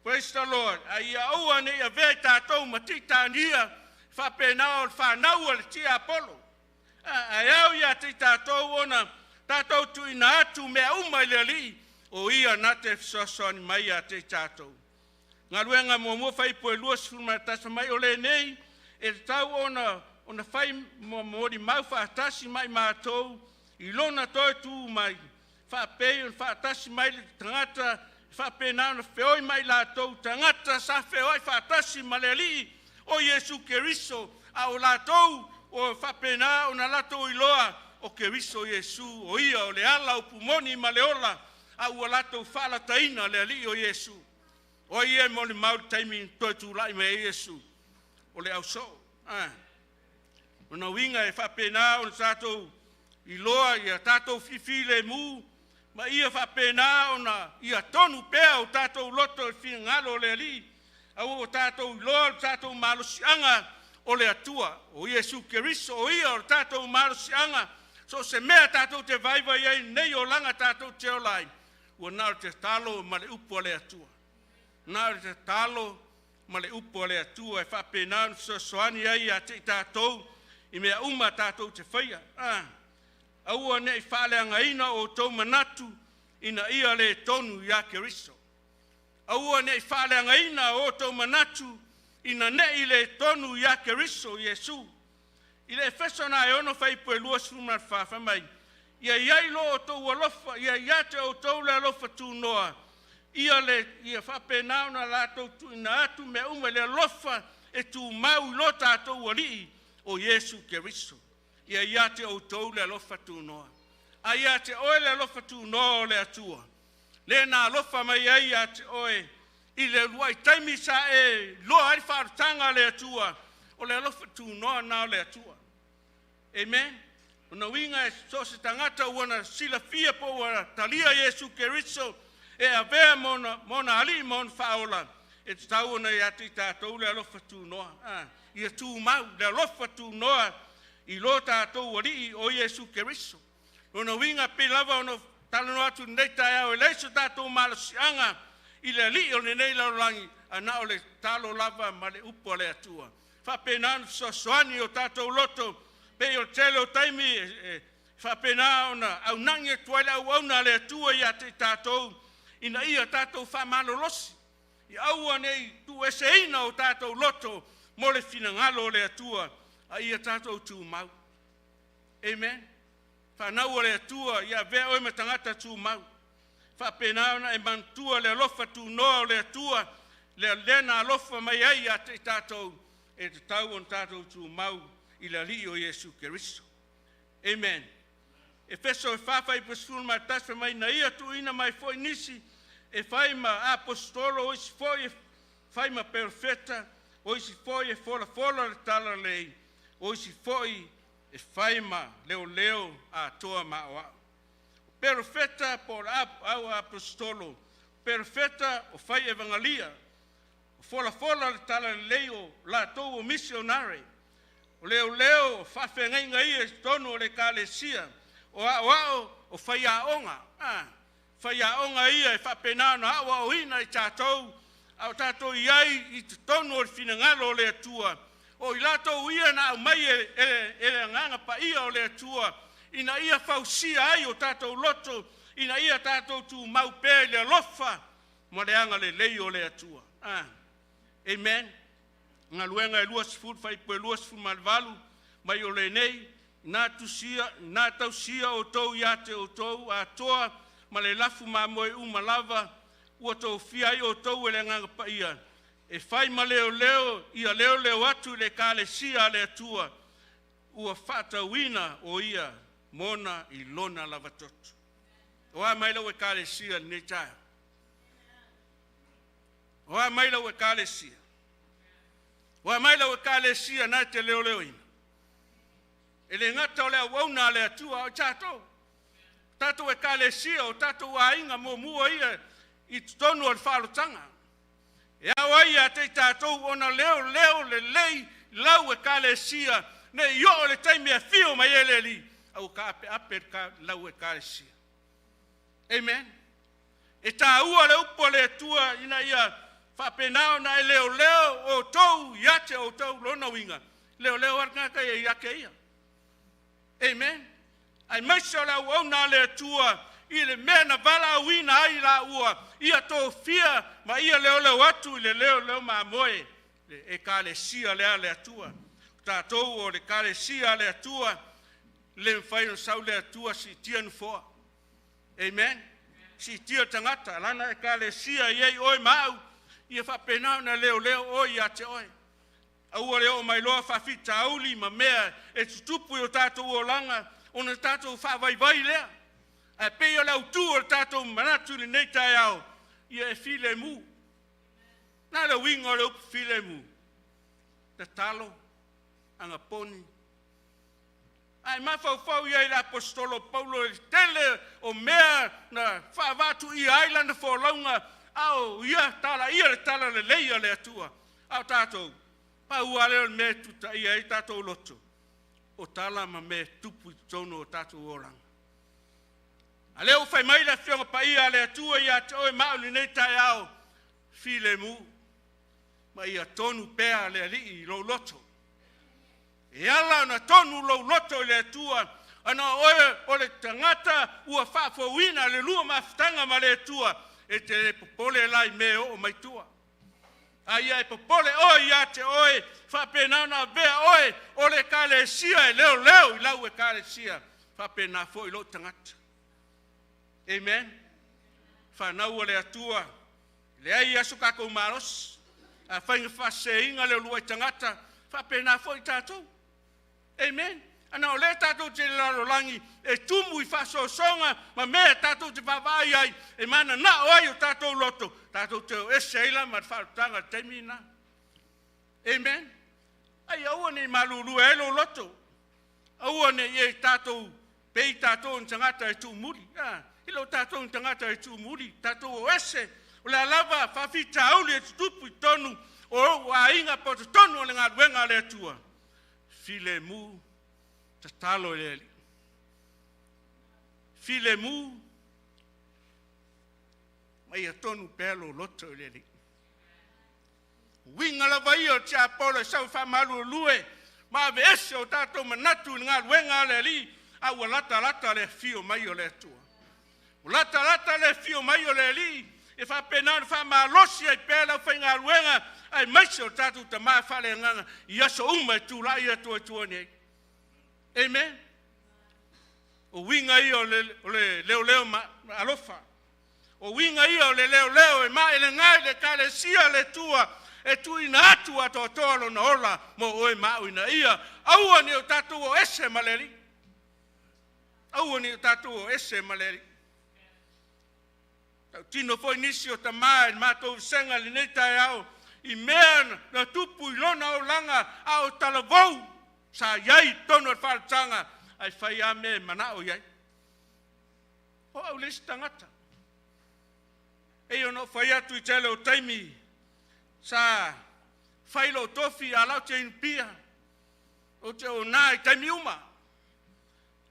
Praise the Lord. A ia aua ne i avea i tatou ma tiitagia faapena o le fanau a le tiapolo. Ae ao ia te i tatou ona tatou tuuina atu mea uma i le Alii o ia na te fesoasoani mai ia te i tatou. Galuega 1 Fuaiupu 21 mai o lenei e tatau ona fai ma molimau faatasi ma i matou i lona toe tu mai, faapei ona faatasi mai le tagata e faapena ona feoi mai latou tagata sa feoai faatasi ma le Alii o Iesu Keriso, a o latou o faapena ona latou iloa o Keriso Iesu o ia o le ala upu moni ma le ola, a ua latou faalataina le Alii o Iesu. O ai e molimau i le taimi na toe tulai mai ai Iesu? O le ausoo. Lona uiga e faapena ona tatou iloa ia tatou fifilemu ma ia faapena ona ia tonu pea o tatou loto i le finagalo o le Alii, aua ua tatou iloa le tatou malosiaga o le Atua, o Iesu Keriso, o Ia o le tatou malosiaga. So o se mea tatou te vaivai ai i lenei olaga tatou te ola ai, ua na o le tatalo ma le upu a le Atua. Na o le tatalo ma le upu a le Atua e faapena ona fesoasoani ai ia te i tatou i mea uma tatou te faia. Aua ne i faaleagaina o outou manatu ina ia le tonu ia Keriso. Aua ne i faaleagaina o outou manatu ina ne i le tonu ia Keriso Iesu. I le Efeso na e 6 fuaiupu e 24 fai mai, ia i ai lo outou alofa, ia ia te outou le alofa tunoa, ia faapena ona latou tuuina atu mea uma i le alofa e tumau i lo tatou Alii o Iesu Keriso. Ia ia te outou le alofa tunoa. A ia te oe le alofa tunoa o le Atua, le na alofa mai ai ia te oe i le uluai taimi sa e iloa ai le faaolataga a le Atua, o le alofa tunoa lena o le Atua. Amen. O uiga e so o se tagata ua na silafia po ua talia Iesu Keriso e avea ma ona alii ma ona faaola, e tatau ona ia te i tatou le alofa tunoa. Ia tumau le alofa tunoa i lo tatou Alii o Iesu Keriso. Lona uiga pei lava ona talanoa atu i lenei taeao, e leai so tatou malosiaga i le Alii o lenei lalolagi, ae na o le tatalo lava ma le upu a le Atua. Faapena ona fesoasoani o tatou loto, pei o le tele o taimi e faapena ona aunagi atu ai le auauna a le Atua ia te i tatou, ina ia tatou faamalolosi, ia aua ne i tuueseina o tatou loto mo le finagalo o le Atua, a ia tatou tumau. Amen. Fanau a le Atua, ia avea oe ma tagata tumau. Faapena ona e manatua le alofa tunoa o le Atua, le lea na alofa mai ai ia te i tatou, e tatau ona tatou tumau i le Alii o Iesu Keriso. Amen. Efeso 4 fuaiupu 11 fai mai na ia tuuina mai foi nisi e fai ma aposetolo, o isi foi e fai ma perofeta, o isi foi e folafola le talalelei, o isi foi e fai ma leoleo atoa ma aoao. O perofeta po o le au aposetolo, perofeta o fai evagalia, o folafola le talalelei o latou o misionare, o leoleo o faafeagaiga ia i totonu o le ekalesia, o aoao o faiaoga, faiaoga ia e faapena ona aoaoina i tatou, a o tatou i ai i totonu o le finagalo o le Atua. O i latou ia na aumai e le Agaga Paia o le Atua ina ia fausia ai o tatou loto, ina ia tatou tumau pea i le alofa ma le agalelei o le Atua. Amen. Galuega e 20 fuaiupu e 28 mai o lenei na tusia na tausia outou ia te outou atoa ma le lafu mamoe uma lava ua tofia ai outou e le Agaga Paia e fai ma leoleo ia leoleo atu i le ekalesia a le Atua ua faatauina o ia mona i lona lava toto. O a mai lau ekalesia i lenei taeao? O a mai lau ekalesia? O a mai lau ekalesia na te leoleoina? E le gata o le auauna a le Atua, o tatou, tatou ekalesia, o tatou aiga muamua ia i totonu o le faaolataga. E ao ai ia te i tatou ona leoleo lelei lau ekalesia, ne i oo le taimi e afio mai ai le Alii, a ua taapeape lau ekalesia. Amen. E taua le upu a le Atua ina ia Faapena ona e leoleo outou ia te outou lona uiga, leoleo lava le tagata ia ia te ia. Amen. Aemaise o le auauna a le Atua i le mea na valaauina ai laua, ia tofia ma ia leoleo atu i le leoleo mamoe le ekalesia lea a le Atua. O tatou o le ekalesia a le Atua, le mafai ona sau le Atua siitia nofoa. Amen. Siitia tagata, lana ekalesia e i ai oe ma au, ia faapena ona leoleo oe ia te oe. Aua le oo mai loa faafitauli ma mea e tutupu i o tatou olaga, ona tatou faavaivai lea. Ae pei o le autu o le tatou manatu i lenei taeao, ia e filemu. Na le uiga o le upu filemu, tatalo, agaponi. Ae mafaufau ia i le aposetolo Paulo i le tele o mea na faavaatuia ai lana folauga, a o ia talaia le talalelei a le Atua. A o tatou, pau lava lea o le mea e tutaia ai tatou loto, o tala ma mea e tupu i totonu o tatou olaga. A lea ua fai mai le Afioga Paia a le Atua ia te oe ma au i lenei taeao, filemu, ma ia tonu pea le Alii i lou loto. E ala ona tonu lou loto i le Atua, ona o oe o le tagata ua faafouina le lua mafutaga ma le Atua, e te le popole la i mea e oo mai tua. A ia e popole oe ia te oe, faapena ona avea oe o le ekalesia e leoleo i lau ekalesia, faapena foi lou tagata. Amen. Fanau a le Atua, leai aso tatou malosi. Afai na faaseseina le uluai tagata, faapena foi tatou. Amen. Ana o lea tatou te lalolagi e tumu i faasoasoga ma mea tatou te vaavaai ai, e mananao ai o tatou loto, tatou te o ese ai la ma le faaolataga i le taimi lena. Amen. Ai aua ne i malulu ai lou loto. Aua ne i e tatou pei tatou ni tagata e tuumuli. I leo tatou ni tagata e tuumuli, tatou o ese, o le alava faafitauli e tutupu i totonu o ou aiga po o totonu o le galuega a le Atua. Filemu, tatalo i le Alii. Filemu, ma ia tonu pea lou loto i le Alii. Uiga lava ia o le tiapolo e sau faamalualue ma aveese o tatou manatu i le galuega a le Alii, a ua latalata le afio mai o le Atua. Ua latalata le afio mai o le Alii, e faapena ona faamalosi ai pea le aufaigaluega aemaise o tatou tama faaleagaga i aso uma e tulai atu ai tua nei. Amen. O uiga ia o le leoleo alofa. O uiga ia o le leoleo e maelega i le ekalesia a le Atua e tuuina atu atoatoa lona ola mo oe ma au ina ia aua ne i o tatou o ese ma le Alii. Aua ne i o tatou o ese ma le Alii. Tautino foi nisi o tama i le matou vasega i lenei taeao i mea na tupu i lona olaga a o talavou sa i ai i totonu o le faaletaga ae fai lava mea e manao i ai. O au le isi tagata. Pei ona ou fai atu i tele o taimi sa fai lou tofi a lau te inupia, ou te ona i taimi uma.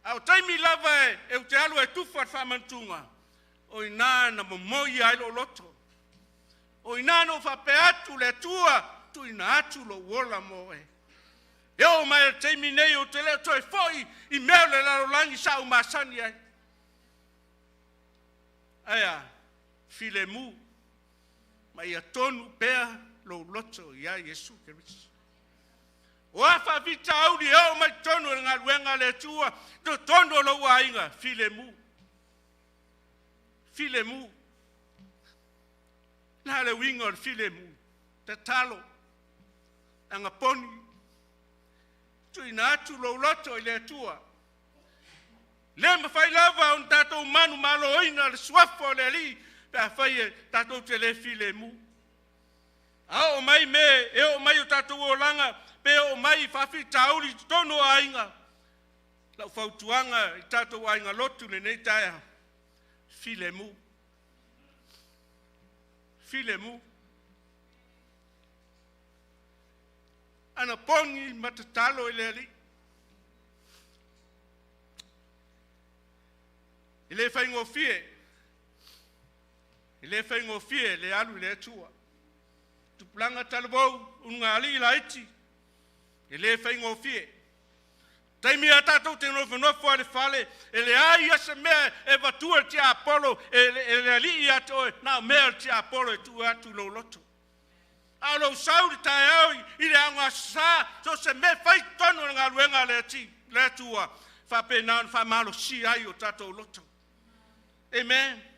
A o taimi lava e ou te alu e tufa le faamanutuga, o ina na momoi ai lou loto. O ina na ou faapea atu le Atua, tuuina atu lou ola mo oe. E oo mai le taimi nei ou te le o toe foi i mea o le lalolagi sa ou masani ai. Ae a, filemu, ma ia tonu pea lou loto ia Iesu Keriso. O a faafitauli e oo mai totonu o le galuega a le Atua, totonu o lou aiga, filemu. Filemu. Na le uiga o le filemu, tatalo, agaponi, tuuina atu lou loto i le Atua. Le mafai lava ona tatou manumaloina le suafa o le Alii pe afai e tatou te le filemu. A oo mai mea e oo mai o tatou olaga pe oo mai faafitauli i totonu o aiga, lau fautuaga i tatou aiga lotu i lenei taeao, filemu. Filemu. Anapogi ma tatalo i le Alii. E le faigofie, e le faigofie le alu i le Atua. Tupulaga talavou, ulugalii laiti, e le faigofie. Taimi a tatou te nofonofo ai i le fale, e leai lava se mea e avatua e le tiapolo e le alii ia te oe, na o mea a le tiapolo e tuu atu i lou loto. A o lou sau i le taeao i le aoga Aso Sa, so o se mea e fai i totonu o le galuega a le Atua, e faapena ona faamalosia ai o tatou loto. Amen.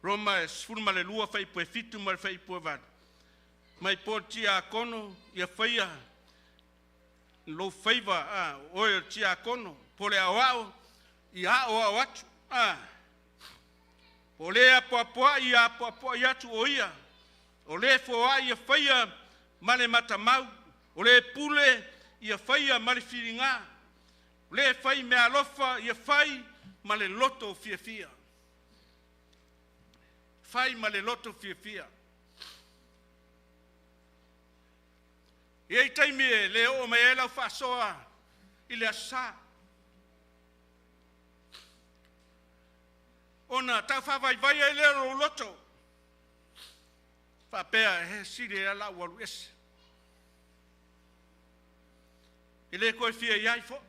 Roma e 12 fuaiupu e 7 ma le fuaiupu e 8, mai po le tiakono ia faia lou faiva a oe o le tiakono, po o le aoao ia aoao atu, a po o le apoapoai ia apoapoai atu o ia, o le foai ia faia ma le matamau, o le pule ia faia ma le filiga, o le fai meaalofa ia fai ma le loto fiafia. Fai ma le loto fiafia. E i ai taimi e le oo mai ai lau faasoa i le aso Sa, ona taufaavaivai ai lea o lou loto, faapea, e sili ai lava la ou alu ese. E le toe fia i ai foi.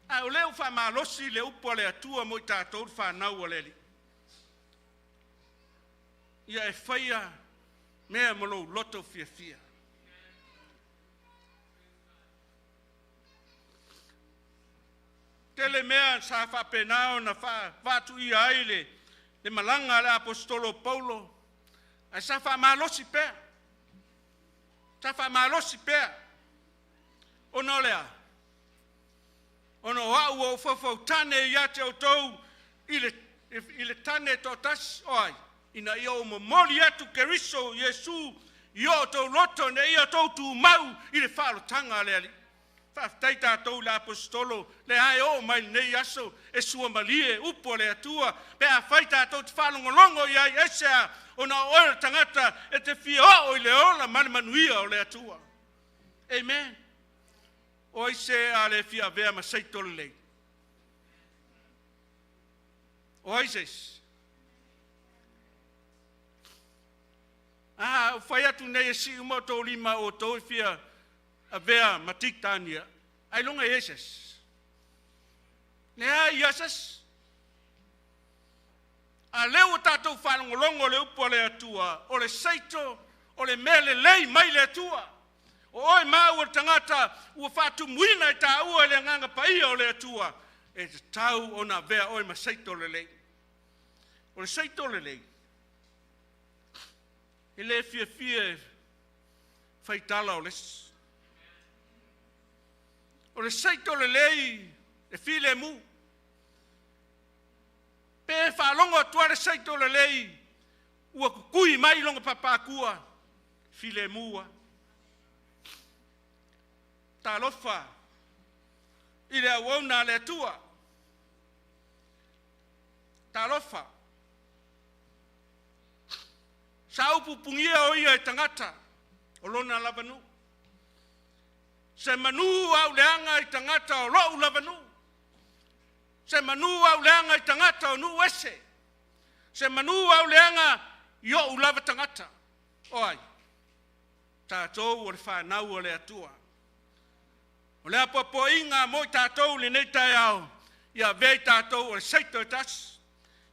A o lea ua faamalosi le upu a le Atua mo i tatou le fanau a le Alii. Ia e faia mea ma lou loto fiafia. Tele mea sa faapena ona faavaatuia ai le malaga a le Aposetolo o Paulo, ae sa faamalosi pea, sa faamalosi pea, ona o le a? Ona o au ua ou faufautane ia te outou i le tane e toatasi, o ai? Ina ia ou momoli atu Keriso Iesu i o outou loto ina ia outou tumau i le faaolataga a le Alii. Faafetai tatou i le Aposetolo, lea e oo mai lenei aso e suamalie upu a le Atua pe afai tatou te faalogologo i ai. Aisea? Ona o oe o le tagata e te fia oo i le ola ma le manuia o le Atua. Amen. O ai se a le fia avea ma seito lelei? O ai se isi? A ou fai atu nei e sii uma outou lima o outou e fia avea ma Titania, ailoga e i ai se isi? Leai lava se isi. A lea ua tatou faalogologo le upu a le Atua, o le seito o le mea lelei mai le Atua. O oe ma au o le tagata ua faatumuina e taua i le agaga paia o le Atua, e tatau ona avea oe ma seito lelei. O le seito lelei, e le fiafia e faitala o le isi. O le seito lelei e filemu. Pe faalogo atu lava le seito lelei ua tutui mai lona papaatua, filemu lava. Talofa i le auauna a le Atua. Talofa. Sa upupugia o ia e tagata o lona lava nuu. Se manu auleaga i tagata o lou lava nuu. Se manu auleaga i tagata o nuu ese. Se manu auleaga i ou lava tagata. O ai? Tatou o le fanau a le Atua. O le apoapoaiga mo i tatou i lenei taeao, ia avea i tatou o le seito e tasi.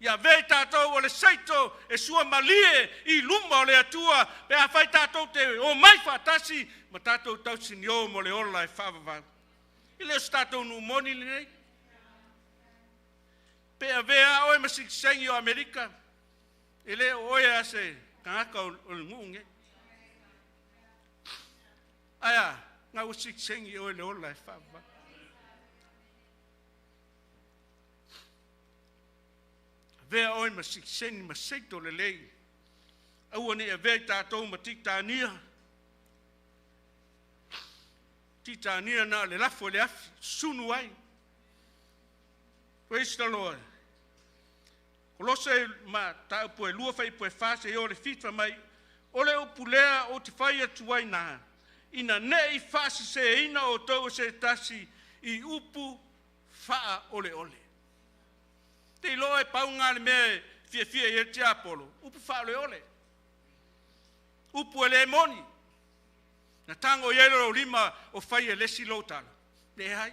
Ia avea i tatou o le seito e suamalie i luma o le Atua pe afai tatou te omai faatasi ma tatou tausinio mo le ola e faavavau. E le o se tatou nuu moni lenei. Pe avea oe ma sitiseni o Amerika, e le o oe lava se tagata o le nuu lenei. Ae a, na ua sitiseni oe le ola e faavavau. Avea oe ma sitiseni ma seito lelei. Aua ne i avea i tatou ma Titania. Titania na o le lafo i le afi, sunu ai. Praise the Lord. Kolose mataupu e 2 fuaiupu e 4 seia oo i le 7 mai, o le upu lea ou te fai atu ai na, ina ne i faaseseina outou e se tasi i upu faaoleole. Te iloa e pauga le mea e fiafia i ai le tiapolo, upu faaoleole, upu e le moni. Na tago i ai lou lima o fai e le isi lou tala. Leai.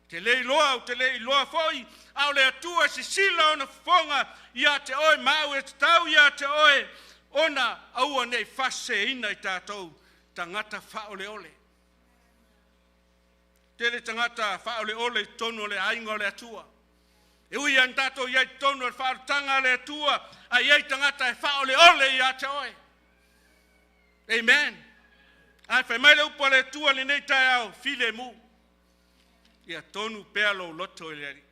Te le iloa, ou te le iloa foi, a o le Atua e sisila ona fofoga ia te oe ma au e tatau ia te oe, ona aua ne i faaseseina i tatou tagata faaoleole. Tele tagata faaoleole i totonu o le aiga o le Atua. E ui lava ina tatou i ai i totonu o le faaolataga a le Atua, ae i ai tagata e faaoleole ia te oe. Amen. Ae fai mai le upu a le Atua i lenei taeao, filemu, ia tonu pea lou loto i le Alii.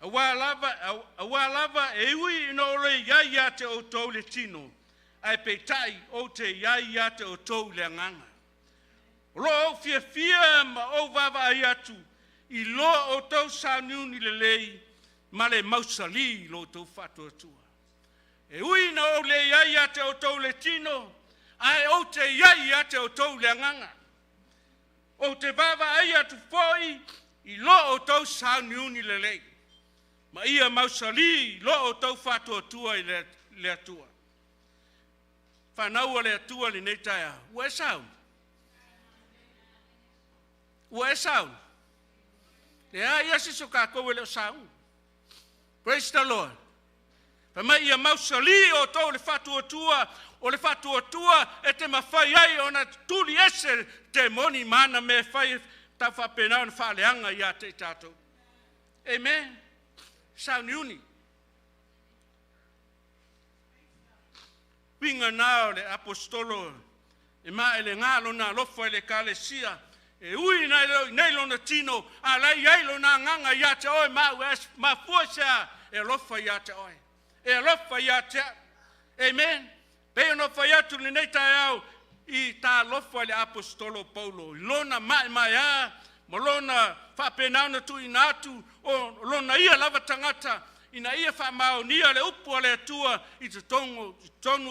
Aua lava e ui ina ou le i ai ia te outou i le tino, ae peitai ou te i ai ia te outou i le agaga. O lo o ou fiafia ma ou vaavaai atu i lo outou sauniuni lelei ma le mausali i lo outou faatuatua. E ui ina ou le i ai ia te outou i le tino, ae ou te i ai ia te outou i le agaga. Ou te vaavaai atu foi i lo outou sauniuni lelei, ma ia mausali i lo outou faatuatua i le Atua. Fanau a le Atua i lenei taeao, ua e sauni? Ua e sauni? Leai lava se isi o tatou e le o sauni. Praise the Lord. Fai mai ia mausali outou i le faatuatua, o le faatuatua e te mafai ai ona tuli ese le temoni ma ana mea e fai tau faapena ona faaleaga ia te i tatou. Amen. Sauniuni. Uiga na o le aposetolo e maelega lona alofa i le ekalesia, e ui ina e le o i inei lona tino, a o la e i ai lona agaga ia te oe ma au. E mafua i se a? E alofa ia te oe, e alofa ia te au. Amen. Pei ona fai atu i lenei taeao i talofa i le aposetolo Paulo i lona maemaea ma lona faapena ona tuuina atu o lona ia lava tagata ina ia faamaonia le upu a le Atua i totonu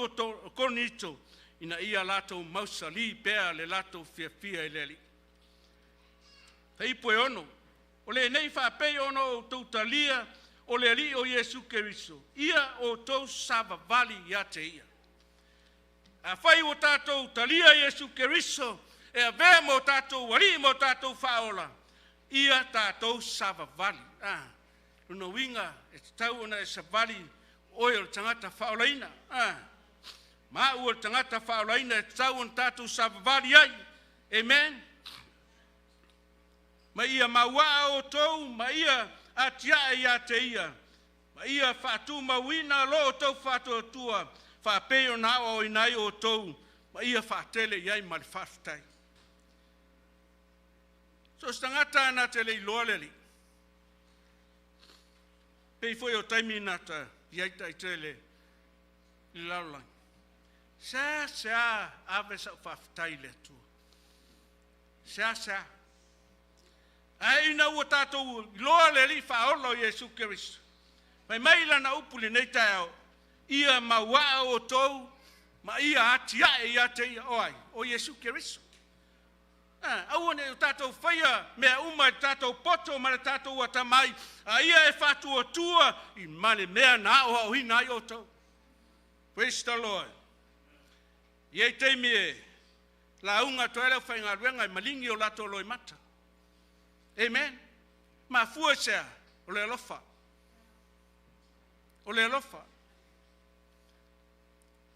o Korinito ina ia latou mausali pea le latou fiafia i le Alii. Fuaiupu e 6, o lenei faapei ona outou talia o le Alii o Iesu Keriso, ia outou savavali ia te ia. Afai ua tatou talia Iesu Keriso e avea ma o tatou Alii ma o tatou Faaola, ia tatou savavali. Ah, lona uiga e tatau ona e savali oe o le tagata faaolaina. Ah, ma au o le tagata faaolaina e tatau ona tatou savavali ai. Amen. Ma ia mauaa outou ma ia atiae ia te ia, ma ia faatumauina lo outou faatuatua faapei ona aoaoina ai outou, ma ia faatele i ai ma le faafetai. So o se tagata na te le iloa le Alii, pei foi o taimi na ta i ai taitele i le lalolagi, sea sea ave sau faafetai i le Atua, sea sea. Ae ina ua tatou iloa le Alii faaola o Iesu Keriso, fai mai lana upu i lenei taeao, ia mauaa outou ma ia atiae ia te ia. O ai? O Iesu Keriso. Aua ne i o tatou faia mea uma i le tatou poto ma le tatou atamai, a ia e faatuatua i ma le mea na aoaoina ai outou. Praise the Lord. I ai taimi e lauga atu ai le aufaigaluega e maligi o latou loimata. Amen. Mafua i se a? O le alofa. O le alofa.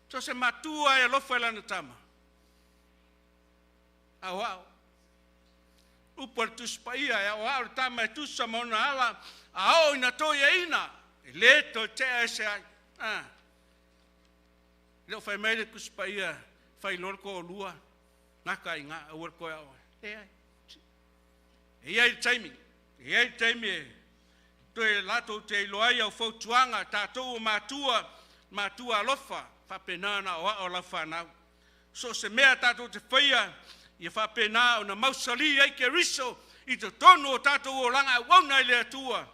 So se matua e alofa i lana tama. Aoao. Upu a le Tusi Paia e aoao le tama e tusa ma ona ala, a oo ina toeaina, e le toe tea ese ai. Ah. Le o fai mai le Tusi Paia, fai loa le toalua, gata ai i ina, aua le toe aoao. Leai. E i ai le taimi, e i ai le taimi e toe latou te iloa ai au fautuaga, tatou o matua, matua alofa, faapena ona aoao lau fanau. So o se mea tatou te faia, ia faapena ona mausali ai Keriso i totonu o tatou olaga auauna i le Atua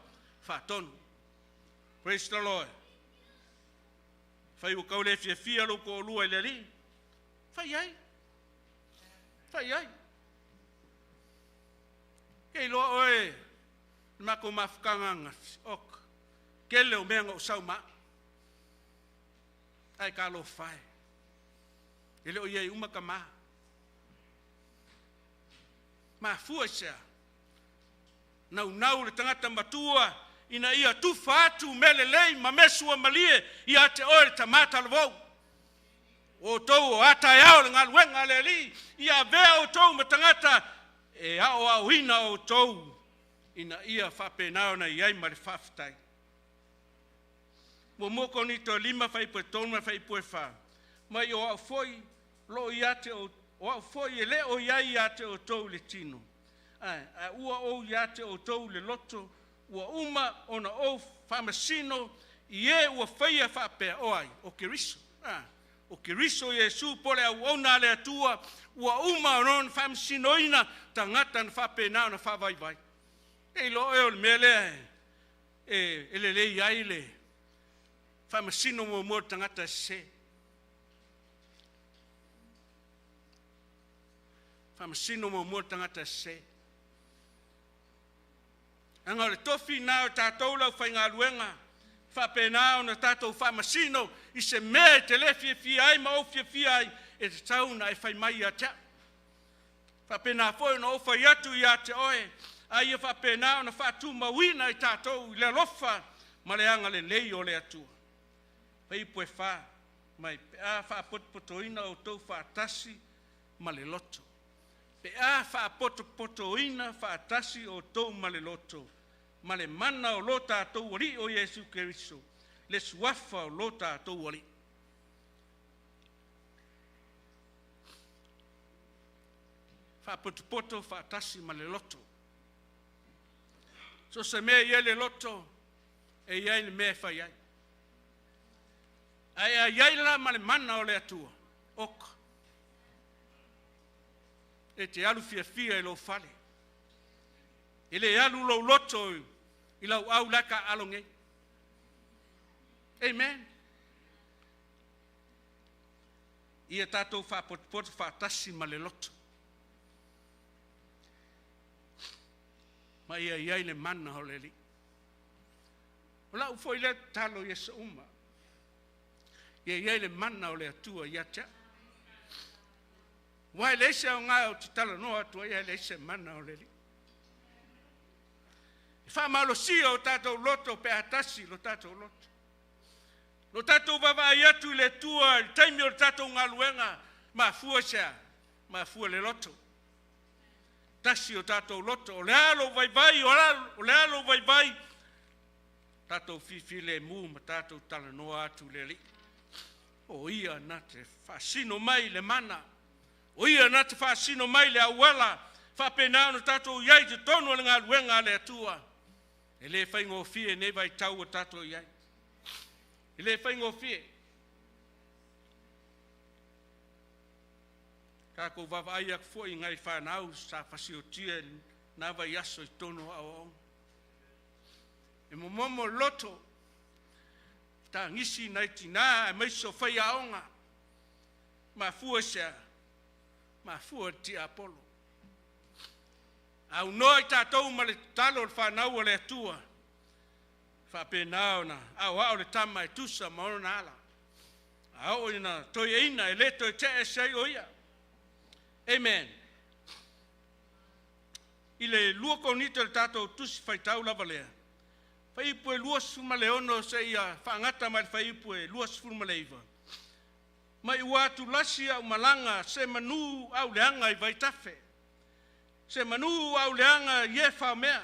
faatonu. Praise the Lord. Fai ua tau le fiafia lou toalua i le Alii, fai ai, fai ai. Ke iloa oe le matou mafutaga ananafi, oka, tele o mea na ou sau ma au. Ae talofa e, e le o i ai uma tama. Mafua i se a? Naunau le tagata matua ina ia tufa atu mea lelei ma mea suamalie ia te oe le tama talavou. O outou o a taeao le galuega a le Alii, ia avea outou ma tagata e aoaoina outou ina ia faapena ona i ai ma le faafetai. 1 Korinito 5 fuaiupu 3 ma le fuaiupu 4, mai o au foi lo ia te o au foi e le o i ai ia te outou i le tino, ae, ae ua ou ia te outou i le loto, ua uma ona ou faamasino i e ua faia faapea, o ai? O Keriso. O Keriso Iesu po o le auauna a le Atua ua uma ona faamasinoina tagata na faapena ona faavaivai. E iloa oe o le mea lea e lelei ai le faamasino muamua o le tagata e sese. Faamasino muamua le tagata e sese. Leaga o le tofi lena o tatou le aufaigaluega, faapena ona tatou faamasino i se mea e te le fiafia ai ma ou fiafia ai, e tatau ona e fai mai ia te au. Faapena foi ona ou fai atu ia te oe, a ia faapena ona faatumauina i tatou i le alofa ma le agalelei o le Atua. Fuaiupu 4 mai, pe a faapotopotoina outou faatasi ma le loto. Pe a faapotopotoina faatasi outou ma le loto, ma le mana o lo tatou Alii o Iesu Keriso, le suafa o lo tatou Alii. Faapotopoto faatasi ma le loto. So se mea e i ai le loto, e i ai le mea e fai ai. Ae a i ai la ma le mana o le Atua, oka, e te alu fiafia i lou fale. E le alu lou loto i lau au la e taaalo nei. Amen. Ia tatou faapotopoto faatasi ma le loto, ma ia i ai le mana o le Alii. O lau foi lea tatalo i aso uma, ia i ai le mana o le Atua ia te au. Aua e leai se aoga ou te talanoa atu ai ae leai se mana o le Alii. E faamalosia o tatou loto pe a tasi lo tatou loto. Lo tatou vaavaai atu i le Atua i le taimi o le tatou galuega, mafua i se a? Mafua i le loto. Tasi o tatou loto, o le a lou vaivai, o le a lou vaivai, tatou fifilemu ma tatou talanoa atu i le Alii. O ia na te faasino mai le mana, o ia na te faasino mai le auala, faapena ona tatou i ai i totonu o le galuega a le Atua. E le faigofie nei vaitau ua tatou i ai. E le faigofie. Tatou vaavaai atu foi i nai fanau sa fasiotia i na vaiaso i totonu o aoaoga. E momomo le loto, tagisi nai tina aemaise o faiaoga. Mafua i se a? Mafua i le tiapolo. Aunoa i tatou ma le tatalo o le fanau a le Atua, faapena ona aoao le tama e tusa ma ona ala. A oo ina toeaina e le toe tea ese ai o ia. Amen. I le 2 Korinito le tatou tusi faitau lava lea, fuaiupu e 26 seia faagata mai le fuaiupu e 29, mai ua atulasi au malaga se manu au leaga i vaitafe, se manu au leaga i e faomea,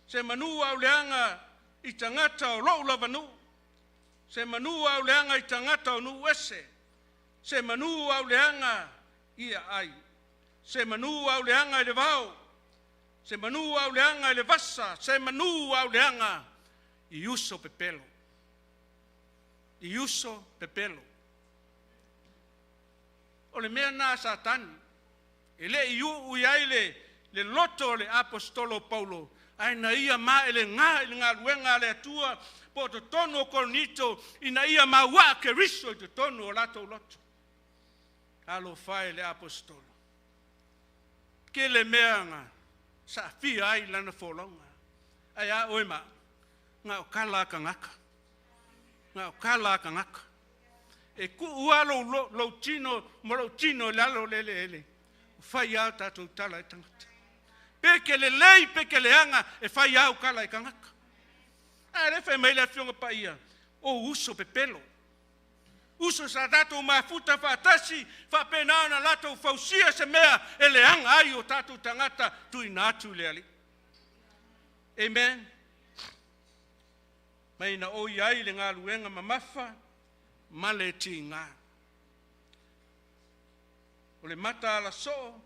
se manu au leaga i tagata o lou lava nuu, se manu au leaga i tagata o nuu ese, se manu au leaga ia ai, se manu au leaga i le vao, se manu au leaga i le vasa, se manu au leaga i uso pepelo. I uso pepelo. O le mea na a Satani, e le i uu i ai le loto o le aposetolo o Paulo, ae na ia maelega i le galuega a le Atua po o totonu o Korinito ina ia mauaa Keriso i totonu o latou loto. Talofa e i le aposetolo. Tele mea na Sa aafia ai lana folauga. Ae a oe ma au, na o tala a tagata. Na o tala a tagata. E tuu lava lou, lou tino ma lou tino i lalo o le eleele, ua fai lava o tatou tala e tagata. Pe ke lelei pe ke leaga, e fai lava au tala e tagata. A le fai mai le Afioga Paia, o uso pepelo. Uso sa tatou mafuta faatasi, faapena ona latou fausia se mea e leaga ai o tatou tagata tuuina atu i le Alii. Amen. Mai na o i ai le galuega mamafa ma le tiga. O le mataala soo,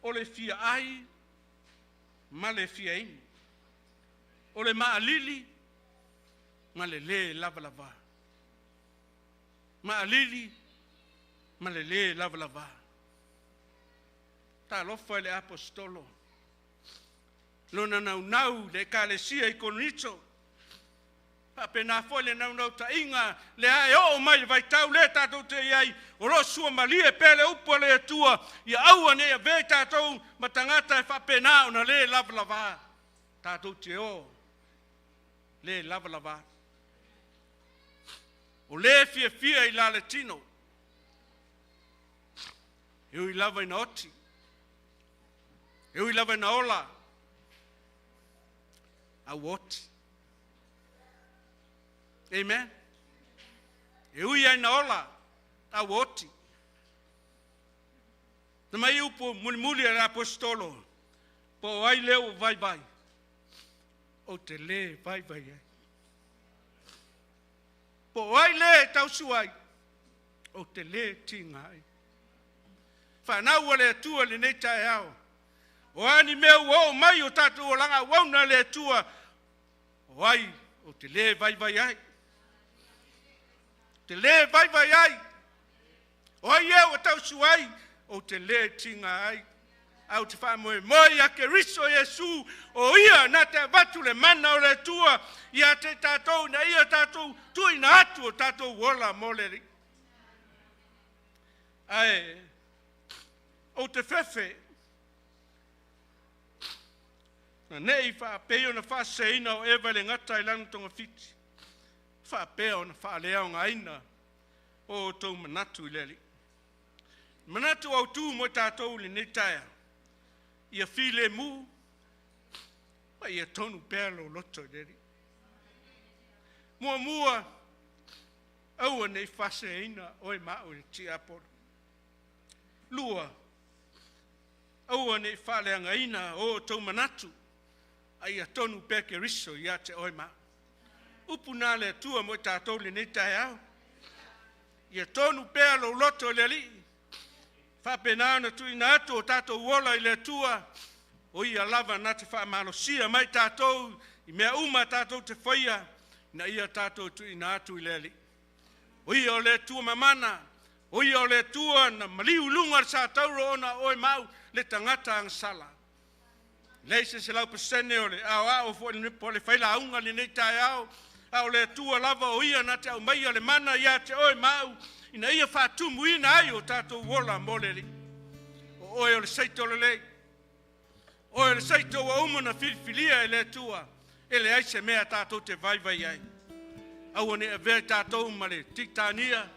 o le fia ai ma le fia inu. O le maalili ma le lē lavalava. Maalili ma le lē lavalava. Talofa i le aposetolo, lona naunau i le ekalesia i Korinito, faapena foi le naunautaiga lea e oo mai le vaitau lea tatou te i ai, o lo o suamalie pea le upu a le Atua, ia aua ne i avea i tatou ma tagata e faapena ona lē lavalava, tatou te o lē lavalava. O le fiafia i la le tino, e ui lava ina oti, e ui lava ina ola, a ua oti. Amen. E ui lava ina ola, a ua oti. Na mai upu mulimuli a le aposetolo, po o ai lea ua vaivai, ou te lē vaivai ai. Po o ai lē e tausu ai, ou te lē tiga ai. Fanau a le Atua i lenei taeao, o a ni mea ua oo mai o tatou olaga auauna a le Atua, o ai ou te lē vaivai ai. Ou te lē vaivai ai. O ai ea ua tausu ai, ou te lē tiga ai. Ae ou te faamoemoe ia Keriso Iesu, o ia na te avatu le mana o le Atua ia te i tatou ina ia tatou tuuina atu o tatou ola mo le Alii. Ae ou te fefe na nei faapei ona faaseseina o Eva i le gata i lana togafiti, faapea ona faaleaogaina o outou manatu i le Alii. Manatu autu mo i tatou i lenei taeao, ia filemu ma ia tonu pea lou loto i le Alii. Muamua, aua ne i faaseseina oe ma au e le tiapolo. Lua, aua ne i faaleagaina o outou manatu, a ia tonu pea Keriso ia te oe ma au. Upu na le Atua mo i tatou i lenei taeao. Ia tonu pea lou loto i le Alii, faapena ona tuuina atu o tatou ola i le Atua, o ia lava na te faamalosia mai tatou i mea uma tatou te faia, ina ia tatou tuuina atu i le Alii. O ia o le Atua mamana, o ia o le Atua na maliu i luga o le satauro ona o oe ma au le tagata agasala. Leai se 100% o le aoao foi po o le failauga lenei taeao, a o le Atua lava o ia na te aumaia le mana ia te oe ma au, ina ia faatumuina ai o tatou ola mo le Alii. O oe o le seito lelei, oe o le seito ua uma ona filifilia e le Atua, e leai se mea tatou te vaivai ai. Aua ne i avea i tatou ma le titania,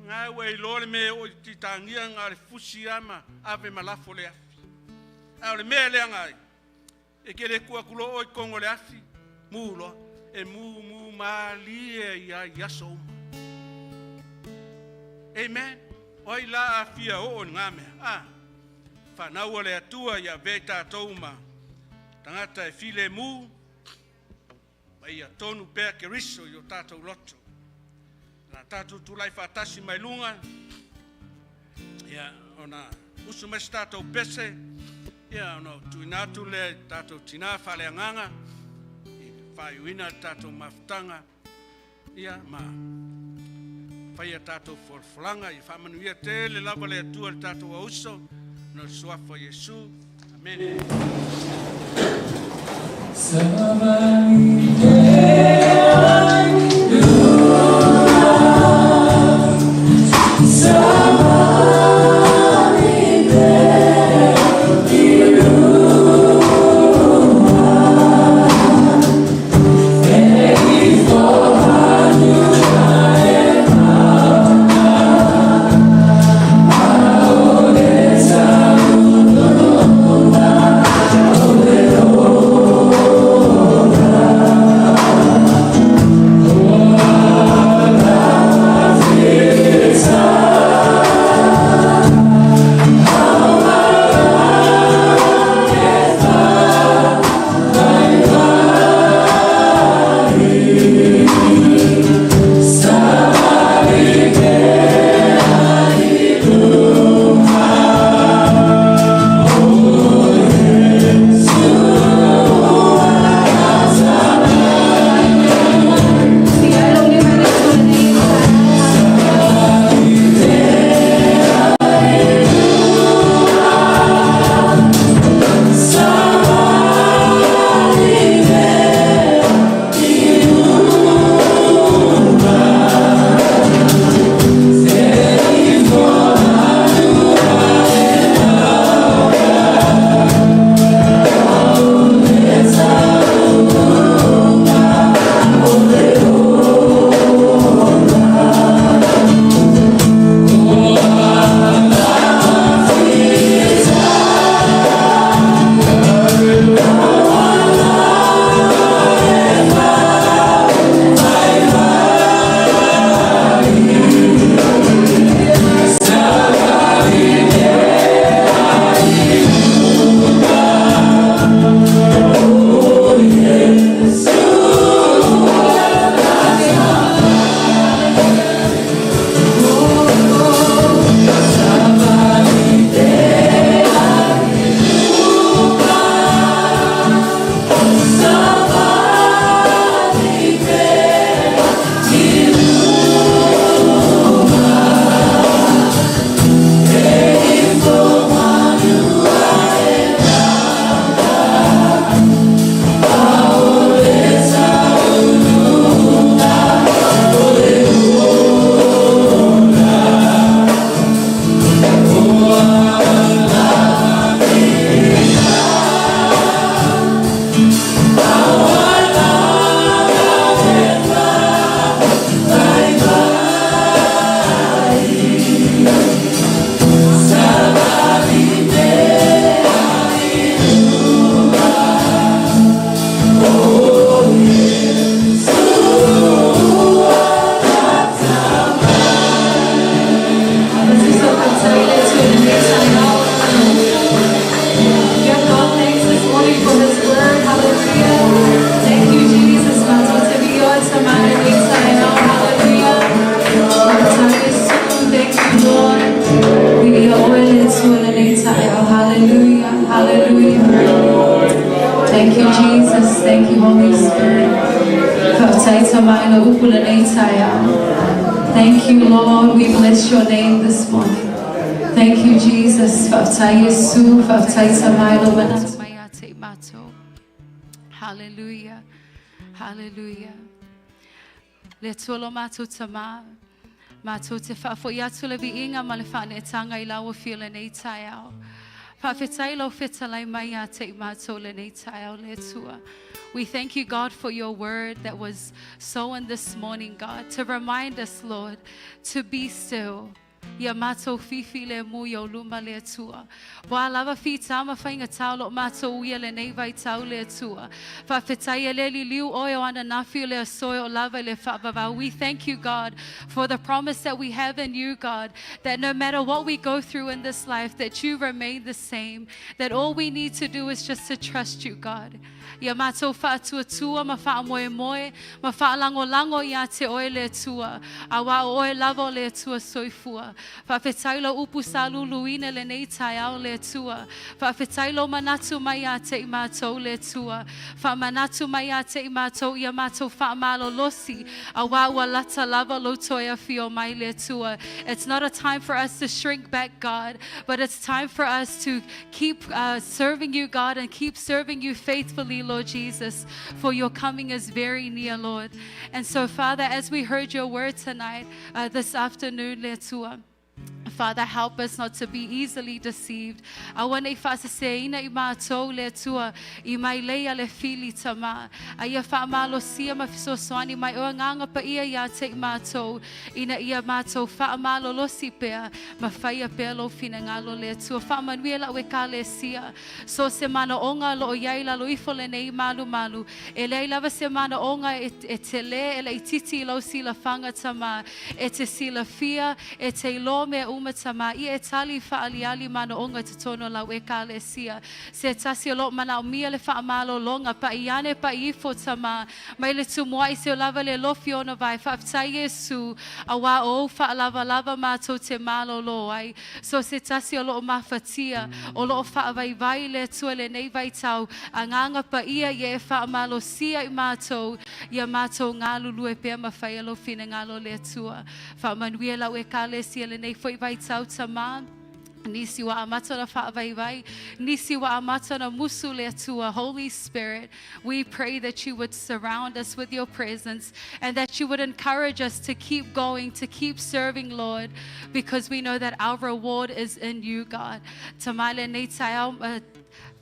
ngā ua iloa le mea o i titania ngā le fusi ama ave ma lafo le afi. A o le mea leaga ai, e ke le tuu atu loa oe i totonu o le afi, mu loa, e mu mu malie ia i aso uma. Amen. O ai la a fia oo i ngā mea? A, whanau le Atua ia avea i tatou ma tagata e filemu, ma ia tonu pea Keriso i o tatou loto. Na tatou tulai faatasi mai luga, ia, ona usu mai se tatou pese, ia, ona tuuina atu lea i tatou tinā faaleagaga, i faaiuina le tatou mafutaga, ia, ma faia tatou folafolaga, ia faamanuia tele lava le Atua i le tatou auso, na le suafa o Iesu. Amene. Savali. Thank you, Jesus. Thank you, Holy Spirit. Faafetai Tama i lau upu lenei taeao. Thank you, Lord. We bless your name this morning. Thank you, Jesus. Faafetai Iesu. Faafetai Tama i lou manatu mai ia te i matou. Hallelujah. Hallelujah. Le Atua lo matou Tama, matou te faafoi atu le viiga ma le faaneetaga i lau Afio lenei taeao. Faafetai i lou fetalai mai ia te i matou lenei taeao le Atua. We thank you, God, for your word that was sown this morning, God, to remind us, Lord, to be still. Ia matou fifilemu i ou luma le Atua. Po o a lava fita ma faigata o lo o matou uia lenei vaitau le Atua. Faafetai e le liliu oe o ananafi o le aso e oo lava i le faavavau. We thank you, God, for the promise that we have in you, God, that no matter what we go through in this life, that you remain the same, that all we need to do is just to trust you, God. Ia matou faatuatua ma faamoemoe ma faalagolago ia te oe le Atua, auā o oe lava o le Atua soifua. Faafetai lou upu sa luluina lenei taeao le Atua. Faafetai lou manatu mai ia te i matou le Atua. Faamanatu mai ia te i matou ia matou faamalolosi, auā ua lata lava lou toe afio mai le Atua. It's not a time for us to shrink back, God, but it's time for us to keep serving you, God, and keep serving you faithfully, Lord Jesus, for your coming is very near, Lord. And so, Father, as we heard your word tonight, this afternoon, le Atua, Father, help us not to be easily deceived. Aua ne i faaseseina i matou le Atua i mailei a le fili tama. A ia faamalosia ma fesoasoani mai oe Agaga Paia ia te i matou, ina ia matou faamalolosi pea ma faia pea lou finagalo le Atua. Faamanuia lau Ekalesia. So o se manaoga o lo o i ai i lalo ifo lenei malumalu, e leai lava se manaoga e, e tele e laitiiti i lou silafaga Tama, e te silafia, e te iloa mea uma Tama, ia e tali i faaaliali manaoga i totonu o lau Ekalesia. Se tasi o lo o manaomia le faamalologa, pai ane pai ifo Tama, mai le tumuai seia oo lava i le lofi ona vae. Faafetai Iesu, auā o ou faalavalava matou te malolo ai. So se tasi o lo o mafatia, o lo o faavaivai i le Atua i lenei vaitau, Agaga Paia ia e faamalosia i matou, ia matou galulue pea ma faia lou finagalo le Atua. Faamanuia lau Ekalesia i lenei foi vaitau Tama. Nisi ua amata ona faavaivai, nisi ua amata ona musu le Atua. Holy Spirit, we pray that you would surround us with your presence and that you would encourage us to keep going, to keep serving, Lord, because we know that our reward is in you, God. Tama lenei taeao,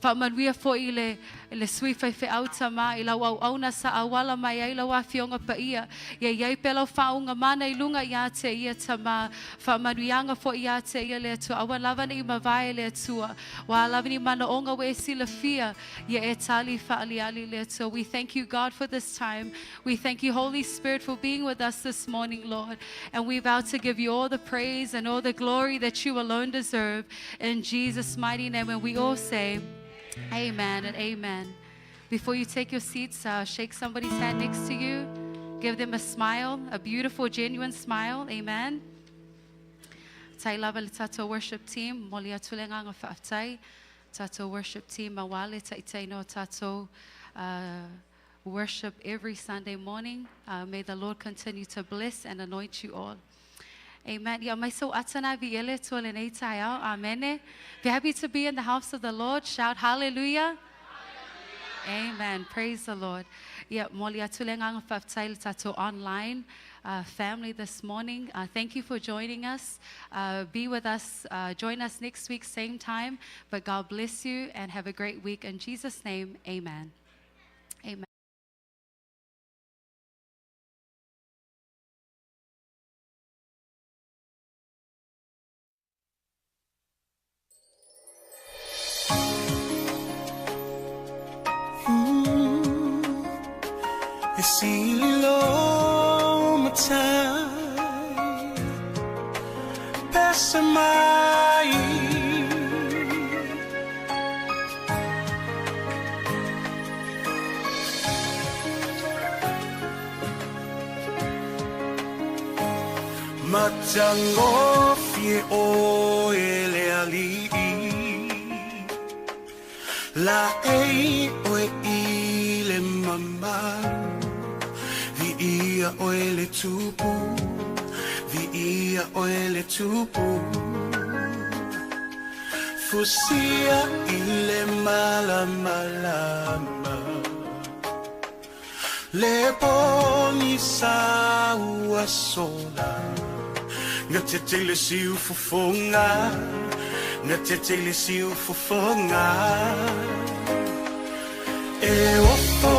Faamanuia foi i le, le sui faifeau Tama i lau auauna sa auala mai ai lau Afioga Paia. Ia i ai pea lau faauuga mana i luga ia te ia Tama. Faamanuiaga foi ia te ia le Atua. Aua lava ne i mavae le Atua. Ua lava ni manaoga ua e silafia, ia e tali faaaliali le Atua. We thank you, God, for this time. We thank you, Holy Spirit, for being with us this morning, Lord. And we vow to give you all the praise and all the glory that you alone deserve. In Jesus' mighty name, and we all say, Amen and amen. Before you take your seats, shake somebody's hand next to you. Give them a smile, a beautiful, genuine smile. Amen. Tai lava le tatou worship team, moli atu le agaga faafetai. Tatou worship team auā le taitaiina o tatou worship every Sunday morning. May the Lord continue to bless and anoint you all. Amen. Ia aumai sou ata na viia le Atua lenei taeao. Amene. If you're happy to be in the house of the Lord, shout hallelujah. Amen. Praise the Lord. Ia, moli atu le agaga faafetai le tatou online family this morning. Thank you for joining us. Be with us. Join us next week, same time. But God bless you and have a great week. In Jesus' name, amen. Amen. E sili lou matai pese mai. Matagofie oe le Alii. La ei oe i le mama Vi ia oe le tupu Vi ia oe le tupu Fusia i le malama Le poni sa ua sola Nga te tele siu fofonga Nga te tele siu fofonga E ofo,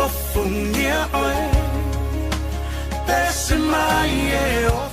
ofongia oe Pese mai e ofo.